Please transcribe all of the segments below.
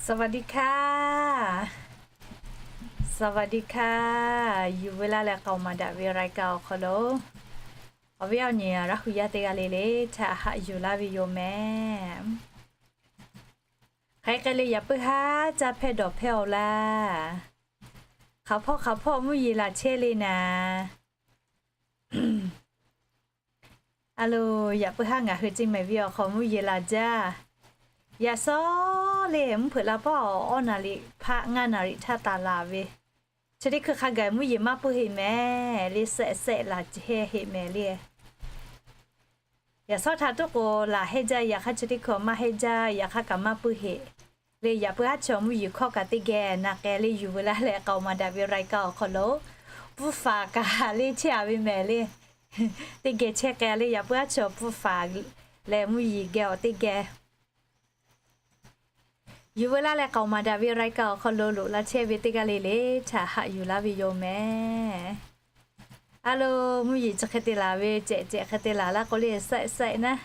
สวัสดีค่ะ สวัสดีค่ะ Yuˬ ve laˇ leh k'aoˍ maˍ daꞈ ve รายการ awˬ hk'aw lo, awˬ viˉ awˬ nyi Laˇ hu yaˇ teˇ g'aˇ le le htaꞈ haꞈ yuˬ laˇ ve yoˬ mehˍ. Hk'aˬ hk'e le yaꞈ puiˉ haˉ caˇ hpehˇ dawˬ hpehˇ-oˬ laˇ. Hk'aˬ hpawˇ hk'aˬ hpawˇ mvuhˇ yeˬ laˬ chehˇ le naˍ. A lo, yaꞈ puiˉ haˉ ngaˬ hui Ceˇ mehˍ viˇ awˬ hk'aw mvuhˇ yeˬ laˬ jaˇ. Yaꞈ sawˉ le mvuhˇ hpeuꞈ la pawˆ awˬ awˇ naˍ riˍ hpaˆ ngaˇ naˍ riˍ htaˇ taˍ laˬ ve, chi teˇ hkui hk'a gaˬ mvuhˇ yeˬ maˇ puiˉ heˆ mehˍ le, sehˆ sehˆ laˬ chehˇ heˆ mehˍ le. Yaꞈ sawˉ htaꞈ tuˉ k'o laˬ hehnˇ jaˇ, yaꞈ hk'aˇ chi teˇ hkui maˇ hehnˇ jaˇ, yaꞈ hk'aˇ kaꞈ maˇ puiˉ heˆ le. Yaꞈ puiˉ haˉ chaw mvuhˇ yeˬ hkawˇ kaꞈ teˇ geh na k'ai le, Yuˬ ve laˇ leh k'aoˍ maˍ daꞈ ve รายการ awˬ hk'aw lo pfuhˇ faˍ kaꞈ le chehˇ-a ve mehˍ le. Teˇ geh chehˇ k'ai le, yaꞈ puiˉ haˉ chaw pfuhˇ faˍ leh mvuhˇ yeˬ geh awˬ teˇ geh Yuˬ ve laˇ leh k'aoˍ maˍ daꞈ ve รายการ awˬ hk'aw lo loꞈ la chehˇ ve teˇ g'aˇ le le htaꞈ haꞈ yuˬ laˇ ve yoˬ mehˍ. A lo, mvuhˇ yeˬ chi hk'e te laˬ ve, cehꞈ cehꞈ hk'e te laˬ laˇ k'o le, sehˆ sehˆ naˉ,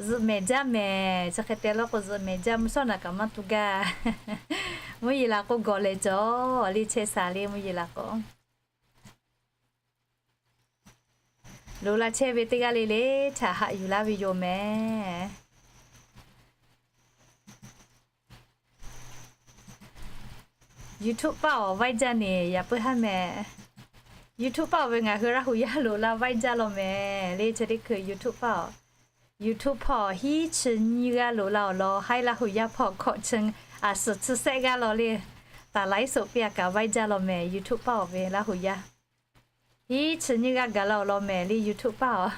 zuhꞈ mehˍ jaˇ mehˍ. Chi hk'e te laˇ k'o zuhꞈ mehˍ jaˇ, mvuhˇ shawˉ naˍ kaꞈ maˇ tu gaˇ. Mvuhˇ yeˬ laˬ k'o gawˬ lehˬ cawˬ le, chehˇ sha le mvuhˇ yeˬ laˬ k'o. Loꞈ la chehˇ ve teˇ g'aˇ le le htaꞈ haꞈ yuˬ laˇ ve yoˬ mehˍ. YouTube paˆ awˬ vaiˇ jaˇ neˬ yaꞈ puiˉ haˉ mehˍ. YouTube paˆ awˬ ve ngaˬ hui Laˇ hu yaˇ loꞈ la vaiˇ jaˇ law mehˍ le. Chi teˇ hkui YouTube paˆ awˬ, YouTube hpawˇ hiˉ chi nyiˇ g'aˇ loꞈ la awˬ lawn, haiˉ Laˇ hu yaˇ hpawˇ hkawꞈ chi, a suhˍ chi sehˆ g'aˇ law le. Taˍ laiˉ soꞈ piˇ a kaꞈ vaiˇ jaˇ law mehˍ. YouTube paˆ awˬ ve Laˇ hu yaˇ hiˉ chi nyiˇ g'aˇ gaˬ la awˬ lawn mehˍ le. YouTube paˆ awˬ,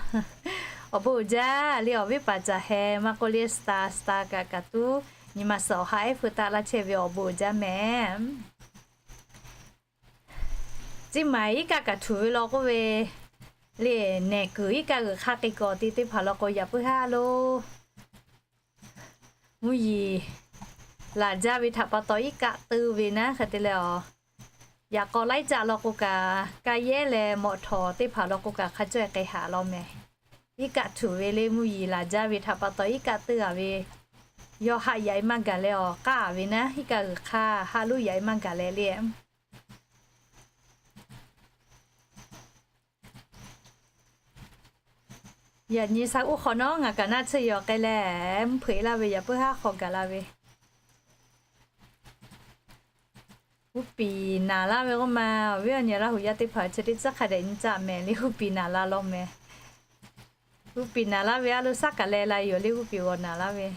awˬ bon uiˍ jaˇ le. Awˬ viˉ paˍ caˬ heh maˇ k'oˆ le, star star kaꞈ kaꞈ tuˉ nyi ma suhˍ awˬ ha ehˉ hpui taˆ laˇ chehˇ ve awˬ bon uiˍ jaˇ mehˍ. Ceˇ maiˍ iˉ kaˆ kaꞈ htuꞈ ve law k'oˆ ve le, nehˬ kuiˬ iˉ kaˆ g'uiˬ hk'aˇ k'ai k'awꞈ te teˇ hpaˍ law k'o yaꞈ puiˉ haˉ lo mvuhˇ yeˬ laˬ jaˇ ve htaꞈ pa taw iˉ kaˆ teu ve naˉ hk'e te leh awˬ, yaꞈ k'aw laiˉ caˆ law k'o kaꞈ, kaˇ yehˉ leh mawꞈ htawˍ teˇ hpaˍ law k'o kaꞈ hk'a cawehˇ k'ai haꞈ law mehˍ. Iˉ kaˆ htuꞈ ve le mvuhˇ yeˬ laˬ jaˇ ve htaꞈ pa taw iˉ kaˆ teu a ve, yawˇ haˆ yaꞈ e maˇ gaˬ leh awˬ k'aˇ ve naˉ, iˉ kaˆ g'uiˬ hk'aˇ haˆ luˉ yaꞈ e maˇ gaˬ leh le. Yaꞈ nyi sha uˉ hk'awꞈ nawˉ ngaˬ kaꞈ naˆ tsuhˇ yaw k'ai leh mvuhˇ hpeuꞈ laˇ ve yaꞈ puiˉ haˉ hk'aw gaˬ la ve. G'uˇ piˍ naˍ laˇ ve k'oˆ ma, awˬ viˉ awˬ nyi Laˇ hu yaˇ teˇ hpaˍ chi teˇ tcuhˉ hk'a dehꞈ nyi caˆ mehˍ le, g'uˇ piˍ naˍ la law mehˍ. G'uˇ piˍ naˍ laˇ ve a lo shaˉ kaꞈ leh la yoˬ le, g'uˇ piˍ g'awˬ naˍ laˇ ve.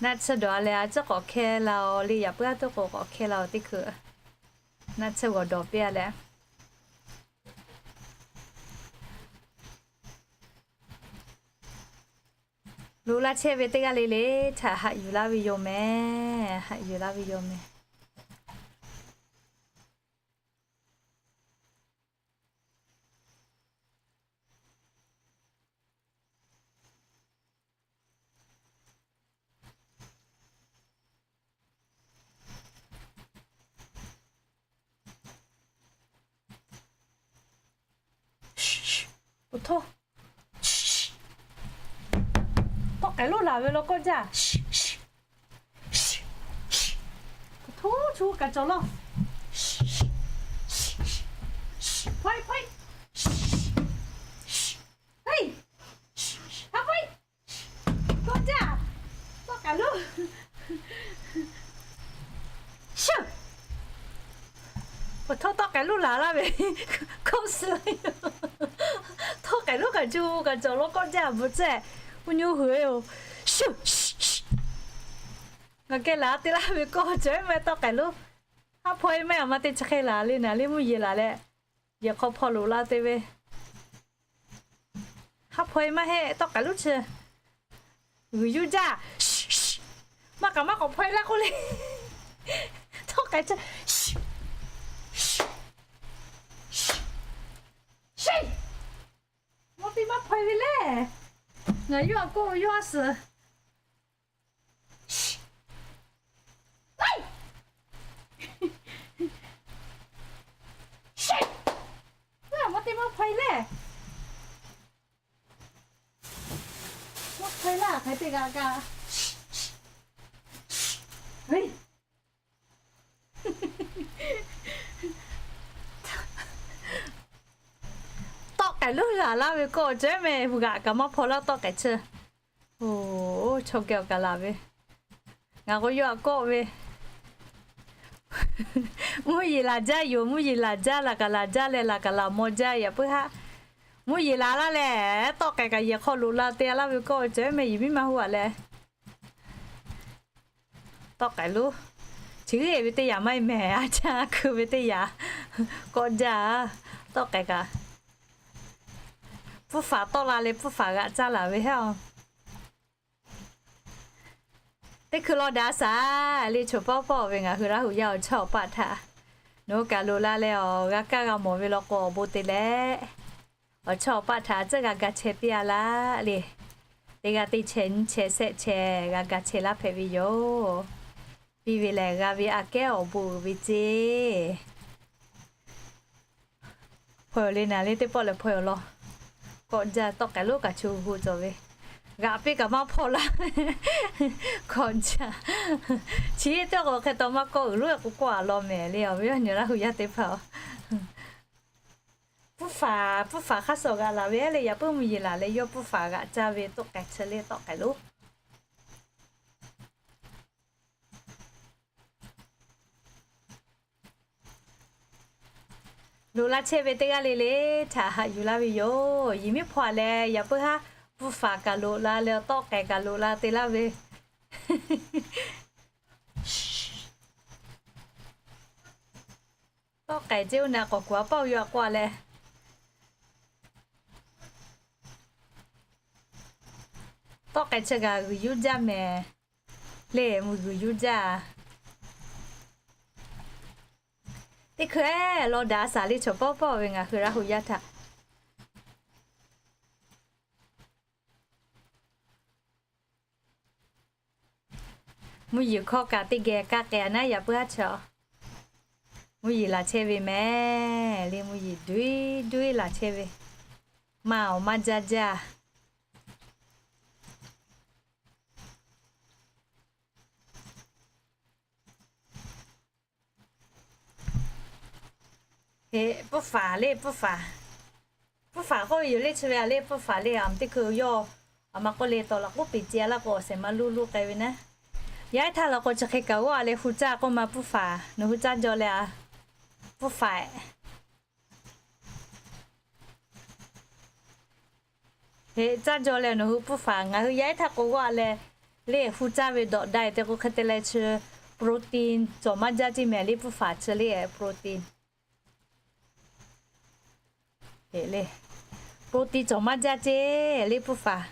Naˆ tsuhˇ dawˬ a leh a tcuhˉ k'awꞈ hkehˇ la-oˬ le, yaꞈ puiˉ a tuˉ k'o k'awꞈ hkehˇ la-oˬ teˇ hkui. Naˆ tsuhˇ g'awˬ dawˬ piˇ a leh loꞈ laˇ chehˇ ve teˇ g'aˇ le le htaꞈ haꞈ yuˬ laˇ ve yoˬ mehˍ. Haꞈ yuˬ laˇ ve yoˬ mehˍ. Tawˆ k'ehˬ lonˉ laˬ ve law kawˆ jaˇ. Tawˆ k'ehˬ lonˉ kaꞈ cawˬ law. Haiˉ, haiˉ, haiˉ, haiˉ, kawˆ jaˇ. Tawˆ k'ehˬ lonˉ, shuˍ, awˬ htawˇ tawˆ k'ehˬ lonˉ laˬ laˇ ve, kawˆ suh, tawˆ k'ehˬ lonˉ kaꞈ cu kaꞈ cawˬ law kawˆ jaˇ bvuhꞈ tcuhˉ, uˉ nyoˇ hui-oˬ, shuˍ, ngaˬ geh laˬ te laˇ ve kawˆ cawˬ-e maˇ tawˆ k'ehˬ lonˉ, haˉ hpawˇ-e maˇ yaꞈ ma te chi hk'e laˬ le naˍ le, mvuhˇ yeˬ laˬ leh, yehˬ hk'aw hpawˇ loꞈ la te ve. Haˉ hpawˇ-e maˇ heˆ, tawˆ k'ehˬ lonˉ chi g'uiˬ yuˇ jaˇ. Maˇ k'aꞈ maˇ k'awꞈ hpawˇ-e laˇ k'oˆ le. Tawˆ k'ehˬ chi, sheˍ, maˇ teˇ maˇ hpawˇ-e ve le. Ngaˬ yawˇ a k'oˆ yawˇ a suhˍ Maˇ teˇ maˇ hpawˇ-e le. Maˇ hpawˇ-e laˇ hk'e te g'a kaꞈ. Tawˆ k'ai lonˉ g'a laˇ ve kawˆ cawehˉ meh, g'aꞈ kaꞈ maˇ hpaw laˇ tawˆ k'ai chi. Oˬ, chaw geh awˬ kaꞈ laˬ ve, ngaˬ k'o yawˇ aꞈ kawˆ ve, mvuhˇ yeˬ laˬ jaˇ yoˬ, mvuhˇ yeˬ laˬ jaˇ, laˬ kaꞈ laˬ jaˇ leh laˬ kaꞈ laˬ maw jaˇ yaꞈ puiˉ haˉ. Mvuhˇ yeˬ laˬ laˇ leh tawˆ k'ai kaꞈ yehˬ hk'aw loꞈ la te laˇ ve kawˆ cawehˉ meh, yehˬ miˉ maˇ huˉ a leh tawˆ k'ai lonˉ. Chi g'eˇ ve teˇ yanˇ maˇ heˆ meh, a caˇ hkui ve teˇ yanˇ kawˆ jaˇ. Tawˆ k'ai kaꞈ, puˇ faˍ tawˆ la leh puˇ faˍ g'aꞈ caˇ laˬ ve heˉ a. Teˇ hkui law daꞈ a saˍ le, choˬ pawˆ pawˆ ve ngaˬ hui Laˇ huˍ yaˇ awˬ chawˇ awˬ paˆ htaꞈ nawˬ hui kaꞈ loꞈ la leh awˬ g'a kaˇ g'a mawˬ ve law k'o awˬ bon te leh, awˬ chawˇ awˬ paˆ htaꞈ tcuhˉ g'a ga chehˇ piˇ a laˇ le. Teˇ g'aˇ teˇ chehˇ nyiˇ chehˇ shehˆ chehˇ g'a ga chehˇ laˇ hpehꞈ ve yoˬ. Piˇ ve lehˬ g'a ve aꞈ kehˉ awˬ bon uiˍ ve ceˇ. Hpaw le naˍ le teˇ pawˆ lehˬ hpaw awˬ lawn. Kawˆ jaˇ tawˆ k'ai lonˉ kaꞈ chu hu cawˬ ve, g'aꞈ piˇ kaꞈ maˇ hpaw laˇ. Kawˆ jaˇ. Chi teˇ k'o hk'e taw maˇ kawˆ uiˍ lonˉ k'o kawˆ a law mehˍ le, awˬ viˉ awˬ nyi Laˇ huˍ yaˇ teˇ hpaˍ-oˬ. Puˇ faˍ, puˇ faˍ hk'aˇ suh g'aꞈ laˬ ve le, yaꞈ puiˉ mvuhˇ yeˬ laˬ leh yawˇ puˇ faˍ g'aꞈ caˇ ve tawˆ k'ai chi le tawˆ k'ai lonˉ. Loꞈ la chehˇ ve teˇ g'aˇ le le htaꞈ haꞈ yuˬ laˇ ve yoˬ. Yehˬ miˉ hpaw leh yaꞈ puiˉ haˉ puˇ faˍ kaꞈ loꞈ la leh tawˆ k'ai kaꞈ loꞈ la te laˇ ve. Tawˆ k'ai ceˇ oˇ naꞈ k'awꞈ kuˬ a paˇ oˇ yaꞈ k'oˆ a leh. Tawˆ k'ai chi kaꞈ g'uiˬ yuˇ jaˇ mehˍ le, mvuhˇ g'uiˬ yuˇ jaˇ. Teˇ hkui law daꞈ a saˍ le, choˬ pawˆ pawˆ ve ngaˬ hui Laˇ huˍ yaˇ htaꞈ mvuhˇ yeˬ hkawˇ kaꞈ teˇ geh kaˇ k'ai a naˉ yaꞈ puiˉ haˉ chaw. Mvuhˇ yeˬ laˬ chehˇ ve mehˍ le, mvuhˇ yeˬ duiˉ duiˉ laˬ chehˇ ve, maˇ awˬ maˇ jaˇ jaˇ. Puˇ faˍ le, puˇ faˍ, puˇ faˍ k'oˆ ve yoˬ le, chi ve a le puˇ faˍ le, a teˇ hkui yawˇ a ma k'oˆ le tawˍ laꞈ k'oˆ peˍ ce a laˇ k'o awˬ shehˍ ma luˇ luˇ k'ai ve naˉ. Yaˇ ehˉ htaˇ law k'o chi hk'e kaꞈ g'awˇ a leh hu caˇ k'oˆ ma puˇ faˍ, nawˬ hui caˇ jaw leh a, puˇ faˍ heꞈ caˇ jaw leh nawˬ hui puˇ faˍ, ngaˬ hui yaˇ ehˉ htaˇ k'o g'awˇ a leh le hu caˇ ve dawꞈ dai te k'o hk'e te leh chi protein cawˬ maˇ jaˇ ceˇ mehˍ le puˇ faˍ chi le protein. Heꞈ le, protein cawˬ maˇ jaˇ ceˇ le puˇ faˍ.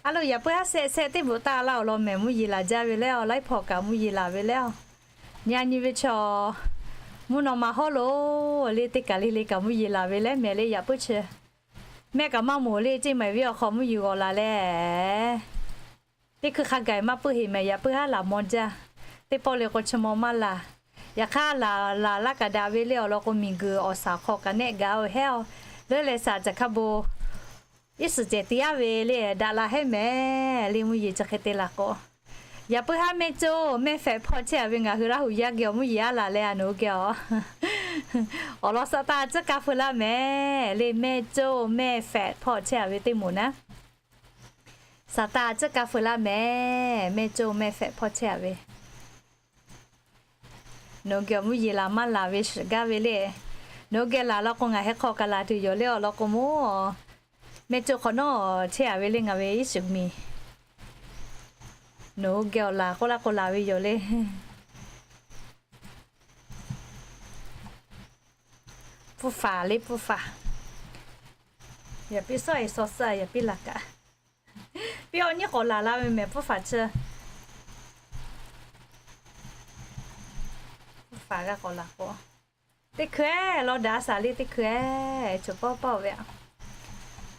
A lo yaꞈ puiˉ haˉ shehˆ shehˆ teˇ bvuhꞈ taˇ laˇ awˬ lawn mehˍ, mvuhˇ yeˬ laˬ jaˇ ve leh awˬ laiˉ hpaw kaꞈ mvuhˇ yeˬ laˬ ve leh a, nyi a nyi ve chaw mvuhˇ naw ma hawˉ lo le teˇ kaˬ le le kaꞈ mvuhˇ yeˬ laˬ ve leh mehˍ le yaꞈ puiˉ chi mehˆ kaꞈ maˇ moˍ le ceˇ mehˍ ve awˬ hk'aw mvuhˇ yeˬ g'awˬ laˬ leh teˇ hkui hk'a gaˬ maˇ puiˉ heˍ mehˍ yaꞈ puiˉ haˉ laˬ maw jaˇ. Teˇ pawˆ le k'o chi maw maˇ laˬ. Yaꞈ hk'aˇ laˬ laˬ laˇ kaꞈ daꞈ ve le awˬ lawn k'o miˬ guiˬ awˬ shaˍ hk'aw kaꞈ nehˆ gaˬ-o hehˉ-a. Leuˉ leh shaˍ caˬ hk'a bon iˉ suhˍ cehˬ te yaˇ ve le daꞈ la hehˉ mehˍ le mvuhˇ yeˬ chi hk'e te laˬ k'o, yaꞈ puiˉ haˉ mehˆ coˇ mehˆ fehꞈ hpawˇ chehˇ a ve ngaˬ hui Laˇ huˍ yaˇ geh awˬ mvuhˇ yeˬ a laˬ leh a nawˬ hui geh a awˬ lawn suh taˇ tcuhˉ ka feu laˇ mehˍ le mehˆ coˇ mehˆ fehꞈ hpawˇ chehˇ a ve teˇ moˍ naˉ. Saˍtanˍ tcuhˉ ka feu laˇ mehˍ, mehˆ coˇ mehˆ fehꞈ hpawˇ chehˇ a ve. Nawˬ hui geh awˬ mvuhˇ yeˬ laˬ maˇ laˬ ve shiˍ gaˇ ve le. Nawˬ hui geh laˬ law k'o ngaˬ heh hk'aw kaꞈ laˬ tuˬ yoˬ le awˬ lawn k'o mawˇ. Mehˆ coˇ hk'awꞈ nawˉ chehˇ a ve le ngaˬ ve iˉ shiˍ miˬ. Nawˬ hui geh awˬ laˬ k'oˆ laˇ k'o laˬ ve yoˬ le. Puˇ faˍ le puˇ faˍ. Yaꞈ piˇ sawˉ e shaw suhˆ yaꞈ piˇ laˬ kaꞈ, piˇ awˬ nyiˇ k'awꞈ laˬ la ve mehˍ puˇ faˍ chi. Puˇ faˍ g'a k'awꞈ laˬ k'o, teˇ hkui law daꞈ a saˍ le teˇ hkui, choˬ pawˆ pawˆ ve a.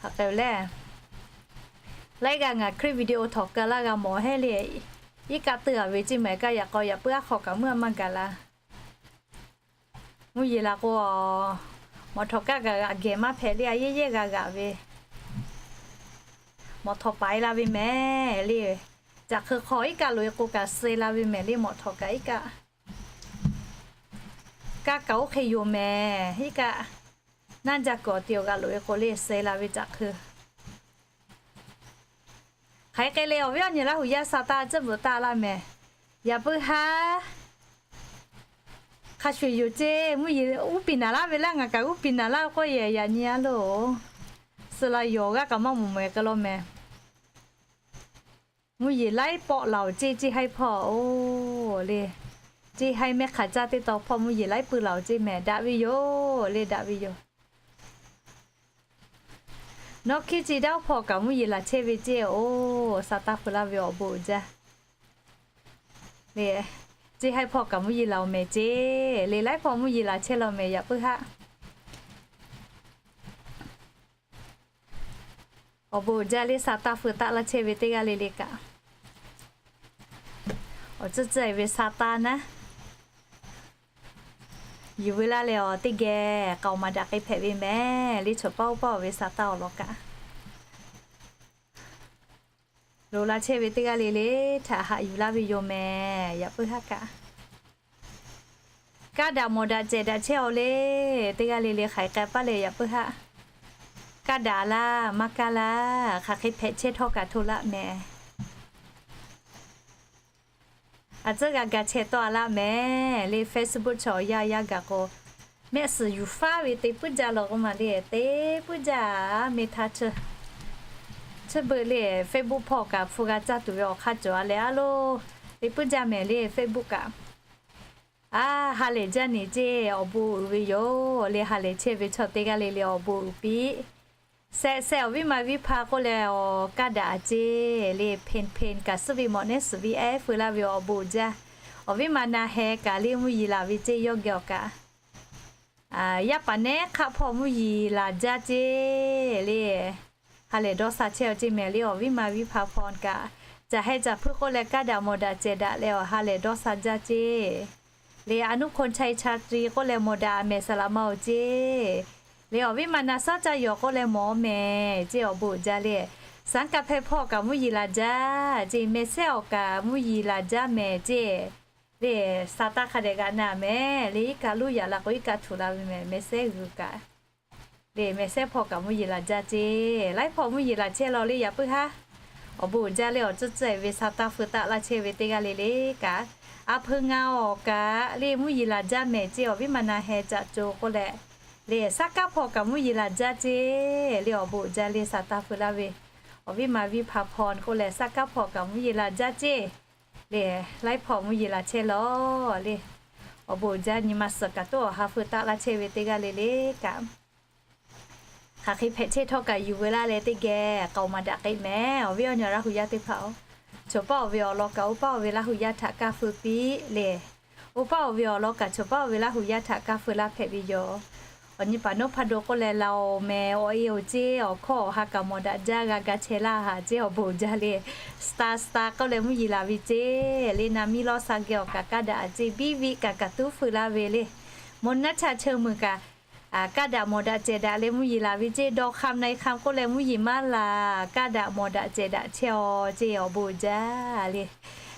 Hk'aˬ hk'e le, laiˉ g'aˇ ngaˬ hkriꞈ video htawnˍ ka laˇ g'a mawˬ hehˉ le. Iˉ kaˆ teuˇ a ve ceˇ mehˍ kaˇ yaꞈ k'aw yaꞈ puiˉ aˉ hk'aw kaꞈ meuˇ maˇ gaˬ la. Mvuhˇ yeˬ laˬ k'o, mawˬ htawnˍ kaˆ g'aꞈ g'aꞈ gehˬ maˇ hpehꞈ le a yehˇ yehˇ g'a g'aꞈ ve. Mawˬ htawnˍ paiˍ la ve mehˍ le. Caꞈ hk'eu hk'aw iˉ kaˆ loꞈ e k'o kaꞈ suh la ve mehˍ le, mawꞈ htawꞈ kaꞈ iˉ kaˆ, kaˇ kaꞈ oˇ hk'e yoˬ mehˍ. Iˉ kaˆ naˇ jaˇ kuiˬ awˬ te awˬ g'aꞈ loꞈ e k'o le suh la ve caꞈ hk'eu. Hk'aˬ hk'e le awˬ viˉ awˬ nyi Laˇ huˍ yaˇ sa taˇ tcuhˉ bvuhꞈ taˇ laˇ mehˍ. Yaꞈ puiˉ haˉ hk'a shuˍ yoˬ ceˇ. Mvuhˇ yeˬ uˉ piˍ naˍ laˇ ve laˇ, ngaˬ kaꞈ uˉ piˍ naˍ laˇ k'oˆ yehˬ yaꞈ nyi a loˬ. Suh la yawˬ g'aˇ kaꞈ maˇ mawˬ mehˍ k'ai law mehˍ. Mvuhˇ yeˬ laiˉ pawˆ laˬ-oˬ ceˇ, ceˇ haiˉ hpawˇ-oˬ le. Ceˇ haiˉ mehˆ hk'aˬ caˇ teˇ taw hpawˇ mvuhˇ yeˬ laiˉ pui laˬ-oˬ ceˇ mehˍ. Daꞈ ve yoˬ le, daꞈ ve yoˬ. Nawˉ hkiˉ ci daˇ hpawˇ kaꞈ mvuhˇ yeˬ laˬ chehˇ ve ceˇ-oˬ, sa taˇ feu laˇ ve awˬ bon uiˍ jaˇ le. Ceˇ haiˉ hpawˇ kaꞈ mvuhˇ yeˬ laˬ-oˬ mehˍ ceˇ le. Laiˉ hpawˇ mvuhˇ yeˬ laˬ chehˇ law mehˍ, yaꞈ puiˉ haˉ. Awˬ bon uiˍ jaˇ le, sa taˇ feu taˆ laˇ chehˇ ve teˇ g'aˇ le le kaꞈ. Awˬ tcuhˉ tcuhˉ-e ve sa taˇ naˉ, yuˬ ve laˇ leh awˬ teˇ geh k'aoˍ maˍ daꞈ k'ai hpehꞈ ve mehˍ le. Chawˬ paˇ oˇ paˇ-oˬ ve sa taˇ awˬ lawn kaꞈ, loꞈ la chehˇ ve teˇ g'aˇ le le htaꞈ haꞈ yuˬ laˇ ve yoˬ mehˍ, yaꞈ puiˉ haˉ kaꞈ. Kaˇ daꞈ mawˬ daꞈ cehˬ daꞈ chehˇ-aw le. Teˇ g'aˇ le le hk'aˬ hk'e k'ai paˇ leh yaꞈ puiˉ haˉ. Kaˇ daꞈ laˇ maˇ kaˇ laˇ, hk'aˬ hk'e hpehꞈ chehˇ htawˇ kaꞈ hto laˇ mehˍ. A tcuhˉ g'a ga chehˇ tawˆ-a laˇ mehˍ le. Facebook chaw yaˇ yaˇ gaˬ k'o, mehˆ suhˍ yuˬ faˉ ve te puiˉ jaˇ law k'oˆ ma le. Te puiˉ jaˇ, meh htaˇ chi beuꞈ le. Facebook hpawˇ kaꞈ hpu g'a caˇ tuˬ ve awˬ hk'aˇ cawˬ-a leh a loˬ, te puiˉ jaˇ mehˍ le. Facebook kaꞈ a ha lehˬ jaˇ neˬ ceˇ, awˬ bon uiˍ ve yoˬ le. Ha lehˬ chehˇ ve chaw teˇ g'aˇ le le awˬ bon uiˍ piˇ. Sehꞈ sehꞈ awˬ viˉ ma viˉ hpa k'oˆ leh awˬ kaˇ daꞈ ceˇ le. Hpen hpen kaꞈ suhˉ ve mawꞈ nehˉ suhˍ ve ehˉ feu laˇ ve awˬ bon uiˍ jaˇ. Awˬ viˉ ma na heh kaꞈ le mvuhˇ yeˬ laˬ ve ceˇ yawˇ geh awˬ kaꞈ. Yaˇ paˍ nehˉ hk'aˆ hpawˇ mvuhˇ yeˬ laˬ jaˇ ceˇ le. Ha lehˬ dawˇ sha chehˇ-aw ceˇ mehˍ le. Awˬ viˉ ma viˉ hpa hpawˇ kaꞈ, caˬ heh caˬ hpuiˇ k'oˆ leh kaˇ daꞈ mawˬ daꞈ cehˬ daꞈ leh awˬ ha lehˬ dawˇ sha jaˇ ceˇ le. A nuˇ hkon chaˇ e chaˇ ti k'oˆ leh mawˬ daꞈ mehˍ saˍ laꞈ ma-oˬ ceˇ le. Awˬ viˉ ma na shaˉ caˇ yawˬ k'oˆ leh mawˬ mehˍ ceˇ, awˬ bon uiˍ jaˇ le. Saˉ kaˇ hpehˇ hpawˇ kaꞈ mvuhˇ yeˬ laˬ jaˇ ceˇ. Meh sehˉ awˬ kaꞈ mvuhˇ yeˬ laˬ jaˇ mehˍ ceˇ le. Sa taˇ hk'a dehꞈ g'a na mehˍ le. Iˉ kaˆ luˇ yaꞈ la k'o iˉ kaˆ htuꞈ la ve mehˍ. Meh sehˉ g'uiˬ kaꞈ le, meh sehˉ hpawˇ kaꞈ mvuhˇ yeˬ laˬ jaˇ ceˇ. Laiˉ hpawˇ mvuhˇ yeˬ laˬ chehˇ law le, yaꞈ puiˉ haˉ. Awˬ bon uiˍ jaˇ le, awˬ tcuhˉ tcuhˉ-e ve sa taˇ feu taˆ laˇ chehˇ ve teˇ g'aˇ le le kaꞈ, a hpeu ngaˬ awˬ kaꞈ le mvuhˇ yeˬ laˬ jaˇ mehˍ ceˇ. Awˬ viˉ ma na heh caꞈ co k'oˆ leh le, saˉ kaˇ hpawˇ kaꞈ mvuhˇ yeˬ laˬ jaˇ ceˇ le. Awˬ bon uiˍ jaˇ le, sa taˇ feu laˇ ve awˬ viˉ ma viˉ hpa hpawˇ k'oˆ leh saˉ kaˇ hpawˇ kaꞈ mvuhˇ yeˬ laˬ jaˇ ceˇ le. Laiˉ hpawˇ mvuhˇ yeˬ laˬ chehˇ law le. Awˬ bon uiˍ jaˇ, nyi ma suhˍ kaꞈ toˉ awˬ ha feu taˆ laˇ chehˇ ve teˇ g'aˇ le le kaꞈ, hk'aˬ hk'e hpehꞈ chehˇ htawˇ kaꞈ yuˬ ve laˇ leh teˇ geh k'aoˍ maˍ daꞈ k'ai mehˍ. Awˬ viˉ awˬ nyi Laˇ huˍ yaˇ teˇ hpaˍ-oˬ, chawˬ paˇ-oˬ ve awˬ lawn kaꞈ oˇ paˇ-oˬ ve Laˇ huˍ yaˇ htaꞈ kaˇ feu piˇ le. Oˇ paˇ-oˬ ve awˬ lawn kaꞈ chawˬ paˇ-oˬ ve Laˇ huˍ yaˇ htaꞈ kaˇ feu laˇ hpehꞈ ve yoˬ. Awˬ nyi paˍ nawˉ hpaˇ do k'oˆ leh la-oˬ mehˍ, awˬ e-oˬ ceˇ, awˬ hkawˇ awˬ ha kaꞈ mawˬ daꞈ jaˇ, g'a ga chehˇ laˇ haˍ ceˇ. Awˬ bon uiˍ jaˇ le, star star k'oˆ leh mvuhˇ yeˬ laˬ ve ceˇ le. Na miˇ lawˇ sha geh awˬ kaꞈ kaˇ daꞈ ceˇ, biˇ viˆ kaꞈ kaꞈ tuˉ feu laˇ ve le. Mvuhˇ naw chaˇ cheu meuˬ kaꞈ kaˇ daꞈ mawˬ daꞈ cehˬ daꞈ leh mvuhˇ yeˬ laˬ ve ceˇ. Dawˇ hk'am na-e hk'am k'oˆ leh mvuhˇ yeˬ maˇ laˬ, kaˇ daꞈ mawˬ daꞈ cehˬ daꞈ chehˇ-aw ceˇ. Awˬ bon uiˍ jaˇ le,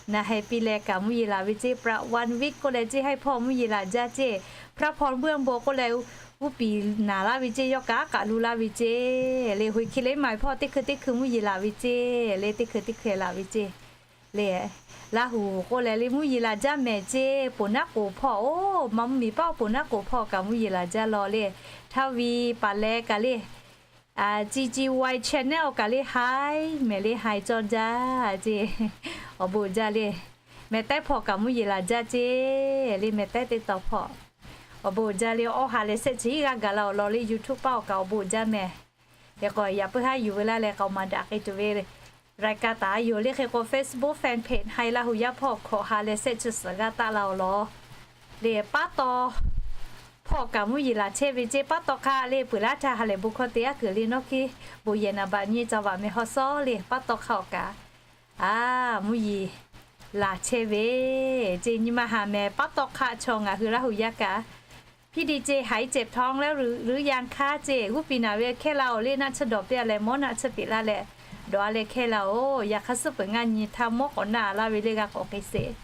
na heh piˇ leh kaꞈ mvuhˇ yeˬ laˬ ve ceˇ. Pra one week k'oˆ leh ceˇ haiˉ hpawˇ mvuhˇ yeˬ laˬ jaˇ ceˇ. Pra hpawˇ buˇ bon k'oˆ leh uˉ piˍ naˍ laˇ ve ceˇ. Yawˇ kaꞈ a k'aꞈ lu laˇ ve ceˇ le. Hoꞈ hki le maˬ hpawˇ teˇ hkui teˇ hkui mvuhˇ yeˬ laˬ ve ceˇ le. Teˇ hkui teˇ hkui laˬ ve ceˇ le. Laˇ huˍ k'oˆ leh le mvuhˇ yeˬ laˬ jaˇ mehˍ ceˇ. Poˬ naˉ k'oˍ hpawˇ-oˬ, ma mvuhˇ miˬ paˇ-oˬ, poˬ naˉ k'oˍ hpawˇ kaꞈ mvuhˇ yeˬ laˬ jaˇ law le. Htaˇ ve paˍ leh kaꞈ le G G Y channel kaꞈ le haiˉ mehˍ le, haiˉ cawˇ jaˇ ceˇ. Awˬ bon uiˍ jaˇ le, meh taiˉ hpawˇ kaꞈ mvuhˇ yeˬ laˬ jaˇ ceˇ le. Meh taiˉ teˇ taw hpawˇ awˬ bon uiˍ jaˇ le. Awˬ ha lehˬ sehˆ chi g'aˇ gaˬ la awˬ lawn le YouTube paˇ awˬ kaꞈ awˬ bon uiˍ jaˇ mehˍ. Hk'e k'o yaꞈ puiˉ haˉ yuˬ ve laˇ leh k'aoˍ maˍ daꞈ k'ai tuˬ ve รายการ taˍ a yoˬ le. Hk'e k'o Facebook fan page haiˉ Laˇ huˍ yaˇ hpawˇ hkawꞈ ha lehˬ sehˆ chi suhˍ g'aˇ taˆ la awˬ lawn le. Paˉ taw hpawˇ kaꞈ mvuhˇ yeˬ laˬ chehˇ ve ceˇ. Paˉ taw hk'a le peuˬ laˇ htaˇ ha lehˬ bon hkawˇ te aˉ kuiˬ le nawˉ hkiˉ bon yehˬ naˍ baꞈ nyi ca vaꞈ meh haw sawˉ le. Paˉ taw hk'a awˬ kaꞈ a mvuhˇ yeˬ laˬ chehˇ ve ceˇ. Nyi ma haˍ mehˍ paˉ taw hk'a chaw ngaˬ hui Laˇ huˍ yaˇ kaꞈ พี่ดีเจ หายเจ็บท้องแล้วหรือยังคะ ceˇ g'uˇ piˍ naˍ ve hkehˇ la-oˬ le. Naˆ tsuhˇ dawˬ piˇ-a leh mawˉ naˆ tsuhˇ peꞈ laˇ leh dawˬ a leh hkehˇ la-oˬ. Yaꞈ hk'aˇ suhˉ peuˬ ngaˇ nyi htaˇ mawˇ k'awꞈ naˆ laˇ ve le g'a k'awꞈ k'ai sheˍ.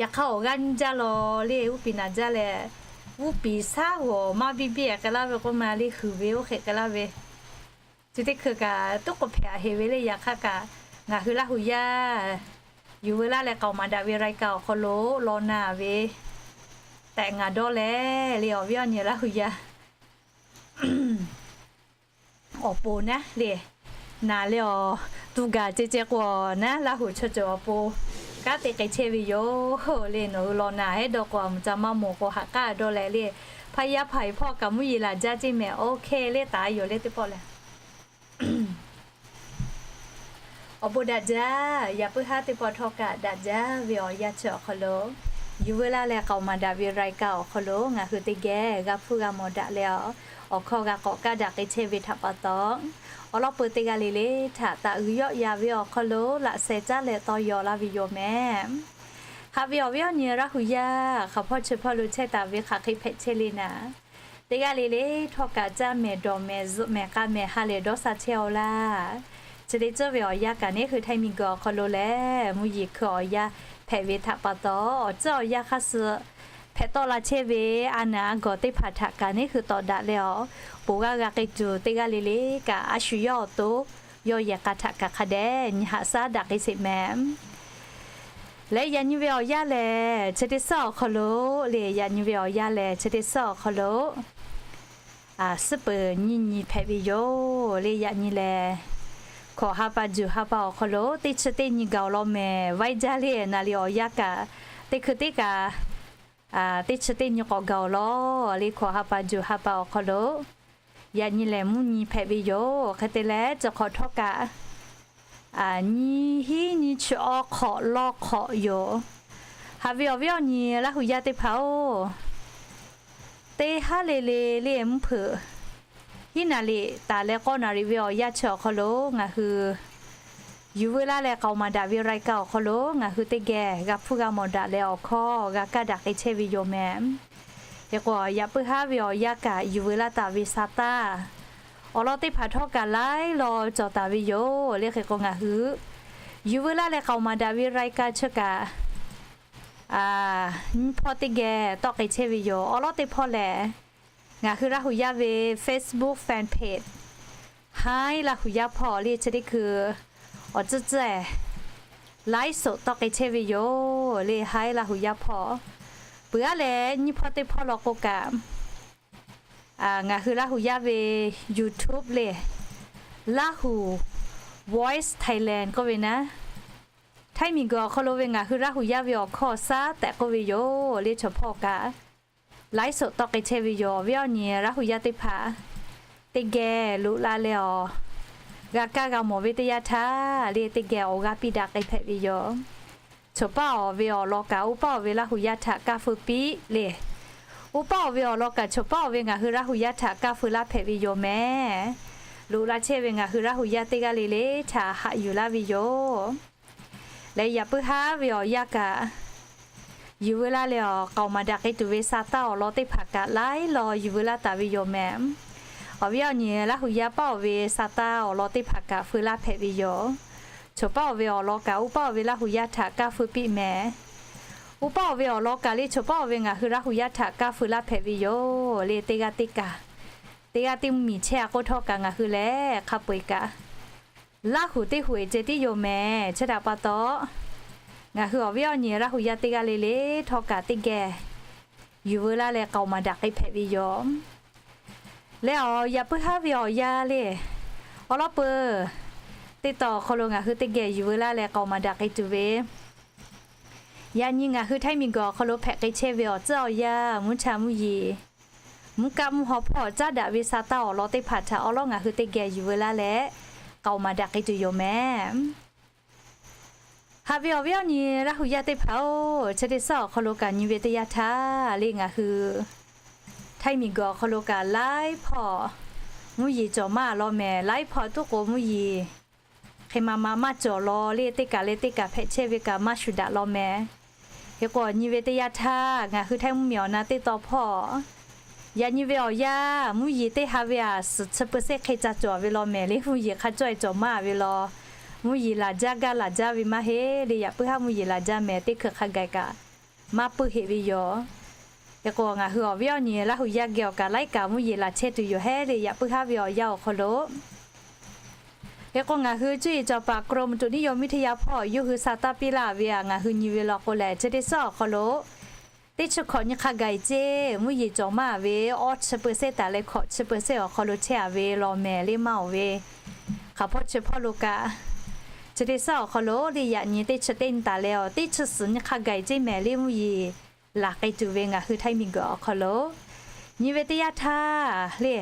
Yaꞈ hk'aˇ awˬ g'aˇ nyi jaˇ law le, uˉ peꞈ naˍ jaˇ leh, uˉ peꞈ shaˉ g'awˬ maˇ biˇ biˇ k'ai laˇ ve k'oˆ ma le, huiˍ ve oˇ hk'e k'ai laˇ ve. Chi teˇ hkui kaꞈ tuˉ k'o hpehꞈ a heˍ ve le. Yaꞈ hk'aˇ kaꞈ ngaˬ hui Laˇ huˍ yaˇ yuˬ veu laˇ leh k'aoˍ maˍ daꞈ ve รายการ awˬ hk'aw lo law na ve tehꞈ ngaˬ dawˇ leh le, awˬ viˉ awˬ nyi Laˇ huˍ yaˇ awˬ pon naˉ le, naˬ le awˬ tu gaˬ ceh ceh k'o naˉ, Laˇ huˍ chaw ceuˬ awˬ pon kanˉ te k'ai chehˇ ve yoˬ le. Nawˬ hui law na heˉ dawˇ k'o, a mvuhˬ ca maˇ mawˬ k'o, haꞈ k'aˇ dawˇ leh le, hpaˇ yaˇ hpaˍ e hpawˇ kaꞈ mvuhˇ yeˬ laˬ jaˇ ceˇ mehˍ. OK le, taˍ yoˬ le teˇ pawˆ leh awˬ bon daꞈ jaˇ. Yaꞈ puiˉ haˉ teˇ pawˆ htawˇ kaꞈ daꞈ jaˇ ve awˬ yanˇ chi awˬ hk'aw lo, yuˬ veu laˇ leh k'aoˍ maˍ daꞈ ve รายการ awˬ hk'aw lo ngaˬ hui teˇ geh g'a hpuˇ g'a mawˬ daꞈ leh a, awˬ hkawˇ g'a k'awꞈ kaˇ daꞈ k'ai chehˇ ve htaꞈ pa taw, awˬ lawn peuˬ teˇ g'aˇ le le htaꞈ taꞈ g'uiˬ yawˆ yan ve awˬ hk'aw lo laꞈ sheh caˉ leh tawˇ yaw laˇ ve yoˬ mehˍ. Haꞈ ve awˬ viˉ awˬ nyi Laˇ huˍ yaˇ hk'aˬ hpawˇ chi hpawˇ lo chehˇ taˍ ve hk'aˬ hk'e hpehꞈ chehˇ le naˍ, teˇ g'aˇ le le htawˇ kaꞈ caˇ mehˍ dawˬ mehˍ zuhꞈ mehˍ k'a mehˍ ha lehˬ dawˇ sha chehˇ-aw laˇ. Chi te tcuhˉ ve awˬ yanˇ kaꞈ neˉ hui Htaiˇ miˬguiˬ awˬ hk'aw lo lehˬ, mvuhˇ yeˬ hkui awˬ yanˇ hpehꞈ ve htaꞈ pa taw, awˬ tcuhˉ awˬ yanˇ hk'aˇ suh hpehꞈ tawˆ la chehˇ ve a naˬ a gawˬ teˇ hpaˍ htaꞈ kaꞈ neˉ hui tawˍ daꞈ leh a, ponˬ g'aˇ g'a k'ai tuˬ teˇ g'aˇ le le kaꞈ a shu yawˇ awˬ to yawˇ yehˬ k'a htaꞈ kaꞈ hk'a dehꞈ nyi haꞈ shaˉ daꞈ k'ai sheˍ mehˍ. Leh yaꞈ nyi ve awˬ yanˇ lehˬ, chi teˇ suhˉ awˬ hk'aw lo le, yaꞈ nyi ve awˬ yanˇ lehˬ, chi teˇ suhˉ awˬ hk'aw lo suhˉ peuˬ nyiˇ nyi hpehꞈ ve yoˬ le. Yaꞈ nyi lehˬ, hkawꞈ ha pa juˬ ha pa awˬ hk'aw lo teˇ chi teˇ nyi gaˬ awˬ lawn mehˍ. Vaiˇ jaˇ le, naˍ riˍ awˬ yanˇ kaꞈ teˇ hkui teˇ kaꞈ teˇ chi teˇ nyi k'awꞈ gaˬ awˬ lawn le. Hkawꞈ ha pa juˬ ha pa awˬ hk'aw lo yaꞈ nyi lehˬ mvuhˇ nyi hpehꞈ ve yoˬ. Hk'e te leh, chi hk'awꞈ htawˇ kaꞈ nyi hiˉ nyi chi awˇ hk'awꞈ lawˇ hk'awꞈ yoˬ. Haꞈ ve awˬ viˉ awˬ nyi Laˇ huˍ yaˇ teˇ hpaˍ-oˬ, teˇ haˉ le le le mvuhˇ hpeuꞈ hiˉ naˍ riˍ taˍ leh k'awˇ naˍ riˍ ve awˬ yanˇ chi awˬ hk'aw lo ngaˬ hui yuˬ veu laˇ leh k'aoˍ maˍ daꞈ ve รายการ awˬ hk'aw lo ngaˬ hui teˇ geh g'a hpuˇ g'a mawˬ daꞈ leh awˬ hkawˇ g'a kaˇ daꞈ k'ai chehˇ ve yoˬ mehˍ. Hk'e k'o, yaꞈ puiˉ haˉ ve awˬ yanˇ kaꞈ yuˬ veu laˇ taˍ ve sa taˇ awˬ lawn teˇ hpaˍ htawˇ kaꞈ laiˉ law cawˬ taˍ ve yoˬ le. Hk'e k'o, ngaˬ hui yuˬ veu laˇ leh k'aoˍ maˍ daꞈ ve รายการ chi kaꞈ nyiˇ hpawˇ teˇ geh tawˆ k'ai chehˇ ve yoˬ. Awˬ lawn teˇ hpawˇ lehˬ, ngaˬ hui Laˇ huˍ yaˇ ve Facebook fan page Htaiˇ Laˇ huˍ yaˇ hpawˇ le, chi teˇ hkui awˬ tcuhˉ tcuhˉ ไลฟ์สด tawˆ k'ai chehˇ ve yoˬ le. Htaiˇ Laˇ huˍ yaˇ hpawˇ peuˬ aˉ leh, nyiˇ hpawˇ teˇ hpawˇ law k'o kaꞈ ngaˬ hui Laˇ huˍ yaˇ ve YouTube le, Lahu Voice Thailand k'oˆ ve naˉ, Htaiˇ miˬguiˬ awˬ hk'aw lo ve ngaˬ hui Laˇ huˍ yaˇ ve awˬ hkawˇ awˬ shaˉ tehꞈ k'oˆ ve yoˬ le. Chaw hpawˇ kaꞈ ไลฟ์สด tawˆ k'ai chehˇ ve yoˬ. Awˬ viˉ awˬ nyi Laˇ huˍ yaˇ teˇ hpaˍ teˇ geh loꞈ la leh awˬ g'a kaˇ g'a mawˬ ve teˇ yanˇ htaˇ le, teˇ geh awˬ g'aˇ piˇ daꞈ k'ai hpehꞈ ve yoˬ. Chawˬ paˇ awˬ ve awˬ lawn kaꞈ oˇ paˇ awˬ ve Laˇ huˍ yaˇ htaꞈ kaˇ feu piˇ le. Oˇ paˇ awˬ ve awˬ lawn kaꞈ chawˬ paˇ awˬ ve ngaˬ hui Laˇ huˍ yaˇ htaꞈ kaˇ feu laˇ hpehꞈ ve yoˬ mehˍ. Loꞈ la chehˇ ve ngaˬ hui Laˇ huˍ yaˇ teˇ g'aˇ le le htaꞈ haꞈ yuˬ laˇ ve yoˬ. Leh yaꞈ puiˉ haˉ ve awˬ yanˇ kaꞈ yuˬ veu laˇ leh awˬ k'aoˍ maˍ daꞈ k'ai tuˬ ve sa taˇ awˬ lawn teˇ hpaˍ kaꞈ laiˉ law yuˬ veu laˇ taˍ ve yoˬ mehˍ. Awˬ viˉ awˬ nyi Laˇ huˍ yaˇ paˇ awˬ ve sa taˇ awˬ lawn teˇ hpaˍ kaꞈ feu laˇ hpehꞈ ve yoˬ. Chawˬ paˇ awˬ ve awˬ lawn kaꞈ oˇ paˇ awˬ ve Laˇ huˍ yaˇ htaꞈ kaˇ feu piˇ mehˍ. Oˇ paˇ awˬ ve awˬ lawn kaꞈ le chawˬ paˇ awˬ ve ngaˬ hui Laˇ huˍ yaˇ htaꞈ kaˇ feu laˇ hpehꞈ ve yoˬ le. Teˇ g'aˇ teˇ kaꞈ, teˇ g'aˇ teˇ mvuhˇ miˬ chehˇ a k'oˆ htawˇ kaꞈ ngaˬ hui lehˬ hk'a peu-eˬ kaꞈ Laˇ huˍ teˇ huˍ eˬ ceh tiˉ yoˬ mehˍ. Chi htaꞈ pa taw, ngaˬ hui awˬ viˉ awˬ nyi Laˇ huˍ yaˇ teˇ g'aˇ le le htawˇ kaꞈ teˇ geh yuˬ veu laˇ leh k'aoˍ maˍ daꞈ k'ai hpehꞈ ve yoˬ. Leh awˬ yaꞈ puiˉ haˉ ve awˬ yanˇ le, awˬ lawn peuˬ teˇ tawn awˬ hk'aw lo ngaˬ hui teˇ geh yuˬ veu laˇ leh k'aoˍ maˍ daꞈ k'ai tuˬ ve yaꞈ nyi ngaˬ hui Htaiˇ miˬguiˬ awˬ hk'aw lo hpehꞈ k'ai chehˇ ve awˬ tcuhˉ awˬ yanˇ mvuhˇ cha mvuhˇ yeˬ, mvuhˇ kaˆ mvuhˇ haw hpawˇ caˉ daꞈ ve sa taˇ awˬ lawn teˇ hpaˍ htaꞈ awˬ lawn ngaˬ hui teˇ geh yuˬ veu laˇ leh k'aoˍ maˍ daꞈ k'ai tuˬ yoˬ mehˍ. Haꞈ ve awˬ viˉ awˬ nyi Laˇ huˍ yaˇ teˇ hpaˍ-oˬ, chi teˇ suhˉ awˬ hk'aw lo kaꞈ nyi ve teˇ yanˇ htaˇ le ngaˬ hui Htaiˇ miˬguiˬ awˬ hk'aw lo kaꞈ laiˉ hpawˇ mvuhˇ yeˬ cawˬ maˇ law mehˍ. Laiˉ hpawˇ tuˉ k'o mvuhˇ yeˬ hk'e ma ma maˇ cawˬ law le, teˇ kaˬ leh teˇ kaˬ hpehꞈ chehˇ ve kaꞈ maˇ shuˍ daꞈ law mehˍ. Hk'e k'o nyi ve teˇ yanˇ htaˇ ngaˬ hui Htaiˇ mvuhˇ miˬ awˬ na teˇ tawn hpawˇ Yaꞈ nyi ve awˬ yanˇ, mvuhˇ yeˬ teˇ ha ve aꞈ suhˍ chi เปอร์เซ็นต์ hk'e ca cawˬ ve law mehˍ le. Mvuhˇ yeˬ hk'a cawˇ e cawˬ maˇ ve law, mvuhˇ yeˬ laˬ jaˇ gaˇ laˬ jaˇ ve maˇ heˆ le. Yaꞈ puiˉ haˉ mvuhˇ yeˬ laˬ jaˇ mehˍ, teˇ hkui hk'a gaˬ kaꞈ maˇ puiˉ heˆ ve yoˬ. Hk'e k'o, ngaˬ hui awˬ viˉ awˬ nyi Laˇ huˍ yaˇ geh awˬ kaꞈ laiˉ kaꞈ mvuhˇ yeˬ laˬ chehˇ tuˬ yoˬ hehˉ le. Yaꞈ puiˉ haˉ ve awˬ yanˇ awˬ hk'aw lo Hk'e k'o, ngaˬ hui cuˇ yiˍ cawˬ paˍ กรมอุตุนิยมวิทยา hpawˇ yawˇ hui sa taˇ piˇ laˇ ve aꞈ ngaˬ hui nyi ve law k'o lehˬ, chi teˇ suhˉ awˬ hk'aw lo teˇ chi hkawꞈ nyi hk'a gaˬ e ceˇ, mvuhˇ yeˬ cawˬ maˇ ve awˇ chi เปอร์เซ็นต์ taˍ leh hkawꞈ chi เปอร์เซ็นต์ awˬ hk'aw lo chehˇ a ve law mehˍ le maˇ oˬ ve. Hk'aˬ hpawˇ chi hpawˇ lo kaꞈ, chi teˇ suhˉ awˬ hk'aw lo le yaꞈ nyi teˇ chi teˇ nyi taˍ leh awˬ teˇ chi suhˍ nyi hk'a gaˬ e ceˇ mehˍ le mvuhˇ yeˬ laˬ k'ai tuˬ ve ngaˬ hui Htaiˇ miˬguiˬ awˬ hk'aw lo nyi ve teˇ yanˇ htaˇ le,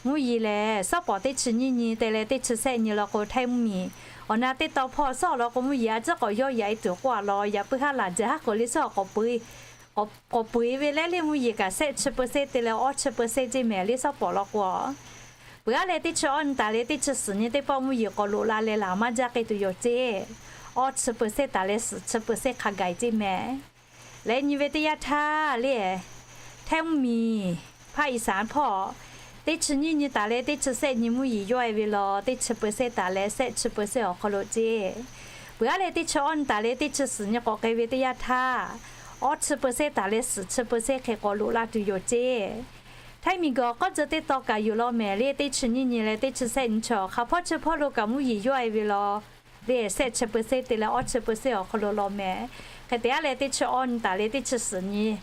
mvuhˇ yeˬ lehˬ suhˉ pawˍ teˇ chi nyiˇ nyi te leh teˇ chi sehˆ nyi law k'o, Htaiˇ mvuhˇ miˬ awˬ na teˇ taw hpawˇ suhˉ awˬ lawn k'o mvuhˇ yeˬ a ciˉ k'awꞈ yawˇ yaꞈ e tuˬ k'oˆ a law, yaꞈ puiˉ haˉ laˬ jaˇ haˉ k'oꞈ le suhˉ awˬ k'awꞈ peu e ve leh le mvuhˇ yeˬ kaꞈ sehˆ chi เปอร์เซ็นต์ te leh awˇ chi เปอร์เซ็นต์ ceˇ mehˍ le suhˉ pawˍ law k'o, peuˬ aˉ leh teˇ chi awˇ nyi taˍ leh teˇ chi suhˍ nyi teˇ pawˆ mvuhˇ yeˬ k'awꞈ loꞈ la leh laˬ maˇ jaˇ k'ai tuˬ yoˬ ceˇ. Awˇ chi เปอร์เซ็นต์ taˍ leh suhˍ chi เปอร์เซ็นต์ hk'a gaˬ e ceˇ mehˍ. Leh nyi ve teˇ yanˇ htaˇ le, Htaiˇ mvuhˇ miˬ ภาคอีสาน hpawˇ teˇ chi nyiˇ nyi taˍ leh teˇ chi sehˆ nyi mvuhˇ yeˬ yawˇ e ve law, teˇ chi เปอร์เซ็นต์ taˍ leh sehˆ chi เปอร์เซ็นต์ awˬ hk'aw lo ceˇ. Peuˬ aˉ leh teˇ chi awˇ nyi taˍ leh teˇ chi suhˍ nyi k'awꞈ k'ai ve teˇ yanˇ htaˇ, awˇ chi เปอร์เซ็นต์ taˍ leh suhˍ chi เปอร์เซ็นต์ hk'e k'awꞈ loꞈ la tuˬ yoˬ ceˇ. Htaiˇ miˬguiˬ awˬ k'awˇ ceuˬ teˇ taw kaꞈ yoˬ law mehˍ le, teˇ chi nyiˇ nyi leh teˇ chi sehˆ nyi chi hk'aˬ hpawˇ chi hpawˇ lo kaꞈ mvuhˇ yeˬ yawˇ e ve law le, sehˆ chi เปอร์เซ็นต์ te leh awˇ chi เปอร์เซ็นต์ awˬ hk'aw lo law mehˍ. Hk'e te aˉ leh teˇ chi awˇ nyi taˍ leh teˇ chi suhˍ nyi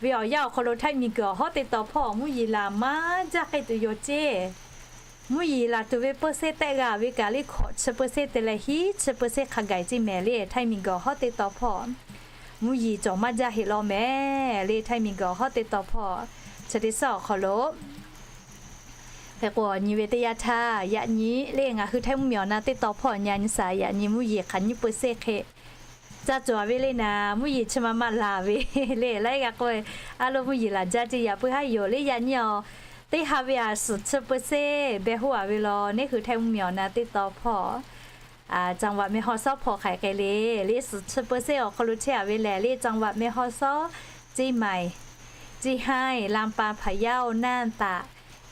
ve awˬ yanˇ awˬ hk'aw lo Htaiˇ miˬguiˬ awˬ hawˉ teˇ taw hpawˇ mvuhˇ yeˬ laˬ maˇ jaˇ k'ai tuˬ yoˬ ceˇ. Mvuhˇ yeˬ laˬ tuˬ ve เปอร์เซ็นต์ tehˆ g'a ve kaꞈ le hkawꞈ chi เปอร์เซ็นต์ te leh hiˉ chi เปอร์เซ็นต์ hk'a gaˬ e ceˇ mehˍ le. Htaiˇ miˬguiˬ awˬ hawˉ teˇ taw hpawˇ mvuhˇ yeˬ cawˬ maˇ jaˇ heˆ law mehˍ le. Htaiˇ miˬguiˬ awˬ hawˉ teˇ taw hpawˇ chi teˇ suhˉ awˬ hk'aw lo Hk'e k'o, nyi ve teˇ yanˇ htaˇ yaꞈ nyi le ngaˬ hui Htaiˇ mvuhˇ miˬ awˬ na teˇ taw hpawˇ nyi a nyi saˍ yaꞈ nyi mvuhˇ yeˬ hk'aˬ nyiˇ เปอร์เซ็นต์ hk'e ca cawˬ ve le naˍ, mvuhˇ yeˬ chi ma ma laˬ ve le laiˉ g'a k'oˆ ve, a lo mvuhˇ yeˬ laˬ jaˇ ceˇ yaꞈ puiˉ haˉ yoˬ le. Yaꞈ nyi awˬ teˇ ha ve aꞈ suhˍ chi เปอร์เซ็นต์ beh hoˆ a ve law, neˇ hui Htaiˇ mvuhˇ miˬ awˬ na teˇ taw hpawˇ จังหวัดแม่ฮ่องสอน hpawˇ hk'aˬ hk'e le, le suhˍ chi เปอร์เซ็นต์ awˬ hk'aw lo chehˇ a ve lehˬ le จังหวัดแม่ฮ่องสอน, Ceˇ maiˍ, Ceˇ haiˍ, ลำปาง, พะเยา, น่าน taꞈ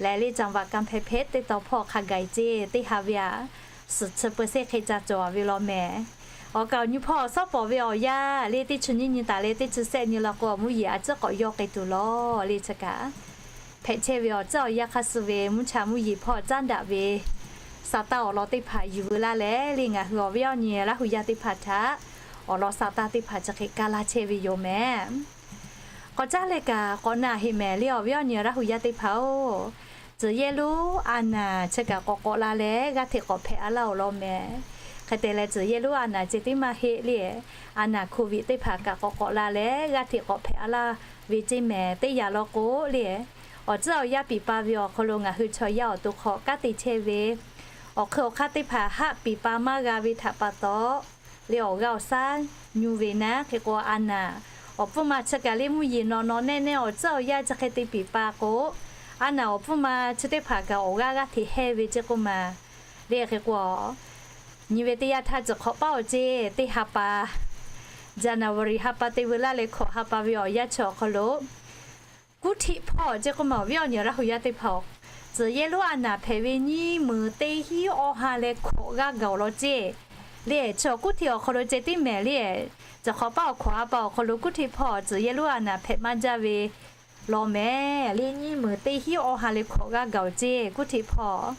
leh le จังหวัดกำแพงเพชร teˇ taw hpawˇ hk'a gaˬ e ceˇ, teˇ ha ve aꞈ suhˍ chi เปอร์เซ็นต์ hk'e ca cawˬ a ve law mehˍ. Awˬ kaˍ awˬ nyi hpawˇ suhˉ pawˍ ve awˬ yanˇ le teˇ chi nyiˇ nyi taˍ leh teˇ chi sehˆ nyi law k'o, mvuhˇ yeˬ a ciˉ k'awꞈ yawˇ k'ai tuˬ law le chi kaꞈ hpehꞈ chehˇ ve awˬ tcuhˉ awˬ yanˇ hk'a suh ve mvuhˇ cha mvuhˇ yeˬ hpawˇ caˉ daꞈ ve sa taˇ awˬ lawn teˇ hpaˍ yuˬ veu laˇ leh le ngaˬ hui awˬ viˉ awˬ nyi Laˇ huˍ yaˇ teˇ hpaˍ htaꞈ awˬ lawn sa taˇ teˇ hpaˍ chi hk'e kaˇ laˇ chehˇ ve yoˬ mehˍ. K'awꞈ caˉ leh kaꞈ k'awꞈ na heˆ mehˍ le awˬ viˉ awˬ nyi Laˇ huˍ yaˇ teˇ hpaˍ-oˬ, tcuhˬ yehˇ lonˉ a naˍ chi kaꞈ k'awꞈ k'awꞈ la leh g'aˇ hteꞈ k'awꞈ hpehꞈ a laˇ awˬ lawn mehˍ. Hk'e te leh tcuhˬ yehˇ lonˉ a naˍ ceh tiˉ maˇ heˆ le, a naˍ COVID teˇ hpaˍ kaꞈ k'awꞈ k'awꞈ la leh g'aˇ hteꞈ k'awꞈ hpehꞈ a laˇ ve ceˇ mehˍ. Teˇ yanˇ law k'o le, awˬ tcuhˉ awˬ yanˇ piˍ pa ve awˬ hk'aw lo ngaˬ hui chaw yaˇ awˬ to hk'aw kanˉ te chehˇ ve awˬ hk'eun awˬ hk'aˇ teˇ hpaˍ haˆ piˍ pa maˇ g'a ve htaꞈ pa taw le awˬ g'aˇ awˬ saˉ nyu ve naˉ. Hk'e k'o a naˍ awˬ pfuhˇ ma chi kaꞈ le mvuhˇ yeˬ nawꞈ nawꞈ nehˆ nehˆ awˬ tcuhˉ awˬ yanˇ chi hk'e te piˍ pa k'o, a naˍ awˬ pfuhˇ ma chi teˇ hpaˍ kaꞈ awˬ g'aˇ g'aˇ hteꞈ hehnˇ ve ceˇ k'oˆ ma le. Hk'e k'o, nyi ve teˇ yanˇ htaˇ tcuhˬ hk'awꞈ paˉ awˬ ceˇ teˇ ha pa January ha pa te veu laˇ leh hkawꞈ ha pa ve awˬ yanˇ chi awˬ hk'aw lo, kuˉ htiˆ hpawˇ ceˇ k'oˆ ma awˬ viˉ awˬ nyi Laˇ huˍ yaˇ teˇ hpaˍ-oˬ, tcuhˬ yehˇ lonˉ a naˍ hpehꞈ ve nyiˇ meunˍ teˇ hinˉ awˇ ha leh hkawꞈ g'aˇ gaˬ awˬ lawn ceˇ le. Chi awˬ kuˉ htiˆ awˬ hk'aw lo ceh tiˉ mehˍ le, tcuhˬ hk'awꞈ paˉ awˬ hkawꞈ ha pa awˬ hk'aw lo kuˉ htiˆ hpawˇ tcuhˬ yehˇ lonˉ a naˍ hpehꞈ maˇ jaˇ ve law mehˍ le. Nyiˇ meunˍ teˇ hinˉ awˇ ha leh hkawꞈ g'aˇ gaˬ awˬ ceˇ kuˉ htiˆ hpawˇ.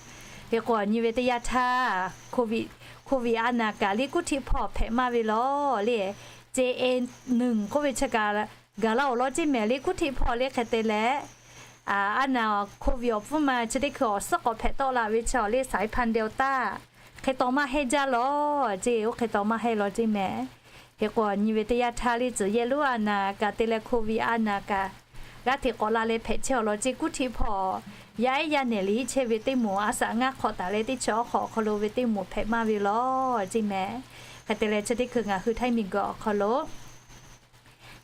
Hk'e k'o, nyi ve teˇ yanˇ htaˇ COVID, COVID a naˍ kaꞈ le kuˉ htiˆ hpawˇ hpehꞈ maˇ ve law le, ceh e nuiˬ k'oˆ ve chi kaꞈ gaˬ laˇ awˬ lawn ceˇ mehˍ le kuˉ htiˆ hpawˇ le. Hk'e te leh a naˍ COVID awˬ pfuhˇ ma chi teˇ hkui awˬ suhˉ k'awꞈ hpehꞈ tawˆ la ve chi awˬ le สายพันธุ์ Delta hk'e taw maˇ hehnˇ jaˇ law ceˇ, oˇ hk'e taw maˇ hehnˇ law ceˇ mehˍ. Hk'e k'o, nyi ve teˇ yanˇ htaˇ le tcuhˬ yehˇ lonˉ a naˍ kaꞈ te leh COVID a naˍ kaꞈ g'aˇ hteꞈ k'awꞈ la leh hpehꞈ chehˇ awˬ lawn ceˇ kuˉ htiˆ hpawˇ yaˇ ehˉ yaˇ nehˬ liꞈ chehˇ ve teˇ moˍ a shaꞈ ngaˇ hk'awꞈ taˍ leh teˇ chi awˬ hk'awꞈ awˬ hk'aw lo ve teˇ moˍ hpehꞈ maˇ ve law ceˇ mehˍ. Hk'e te leh chi teˇ hkui ngaˬ hui Htaiˇ miˬguiˬ awˬ hk'aw lo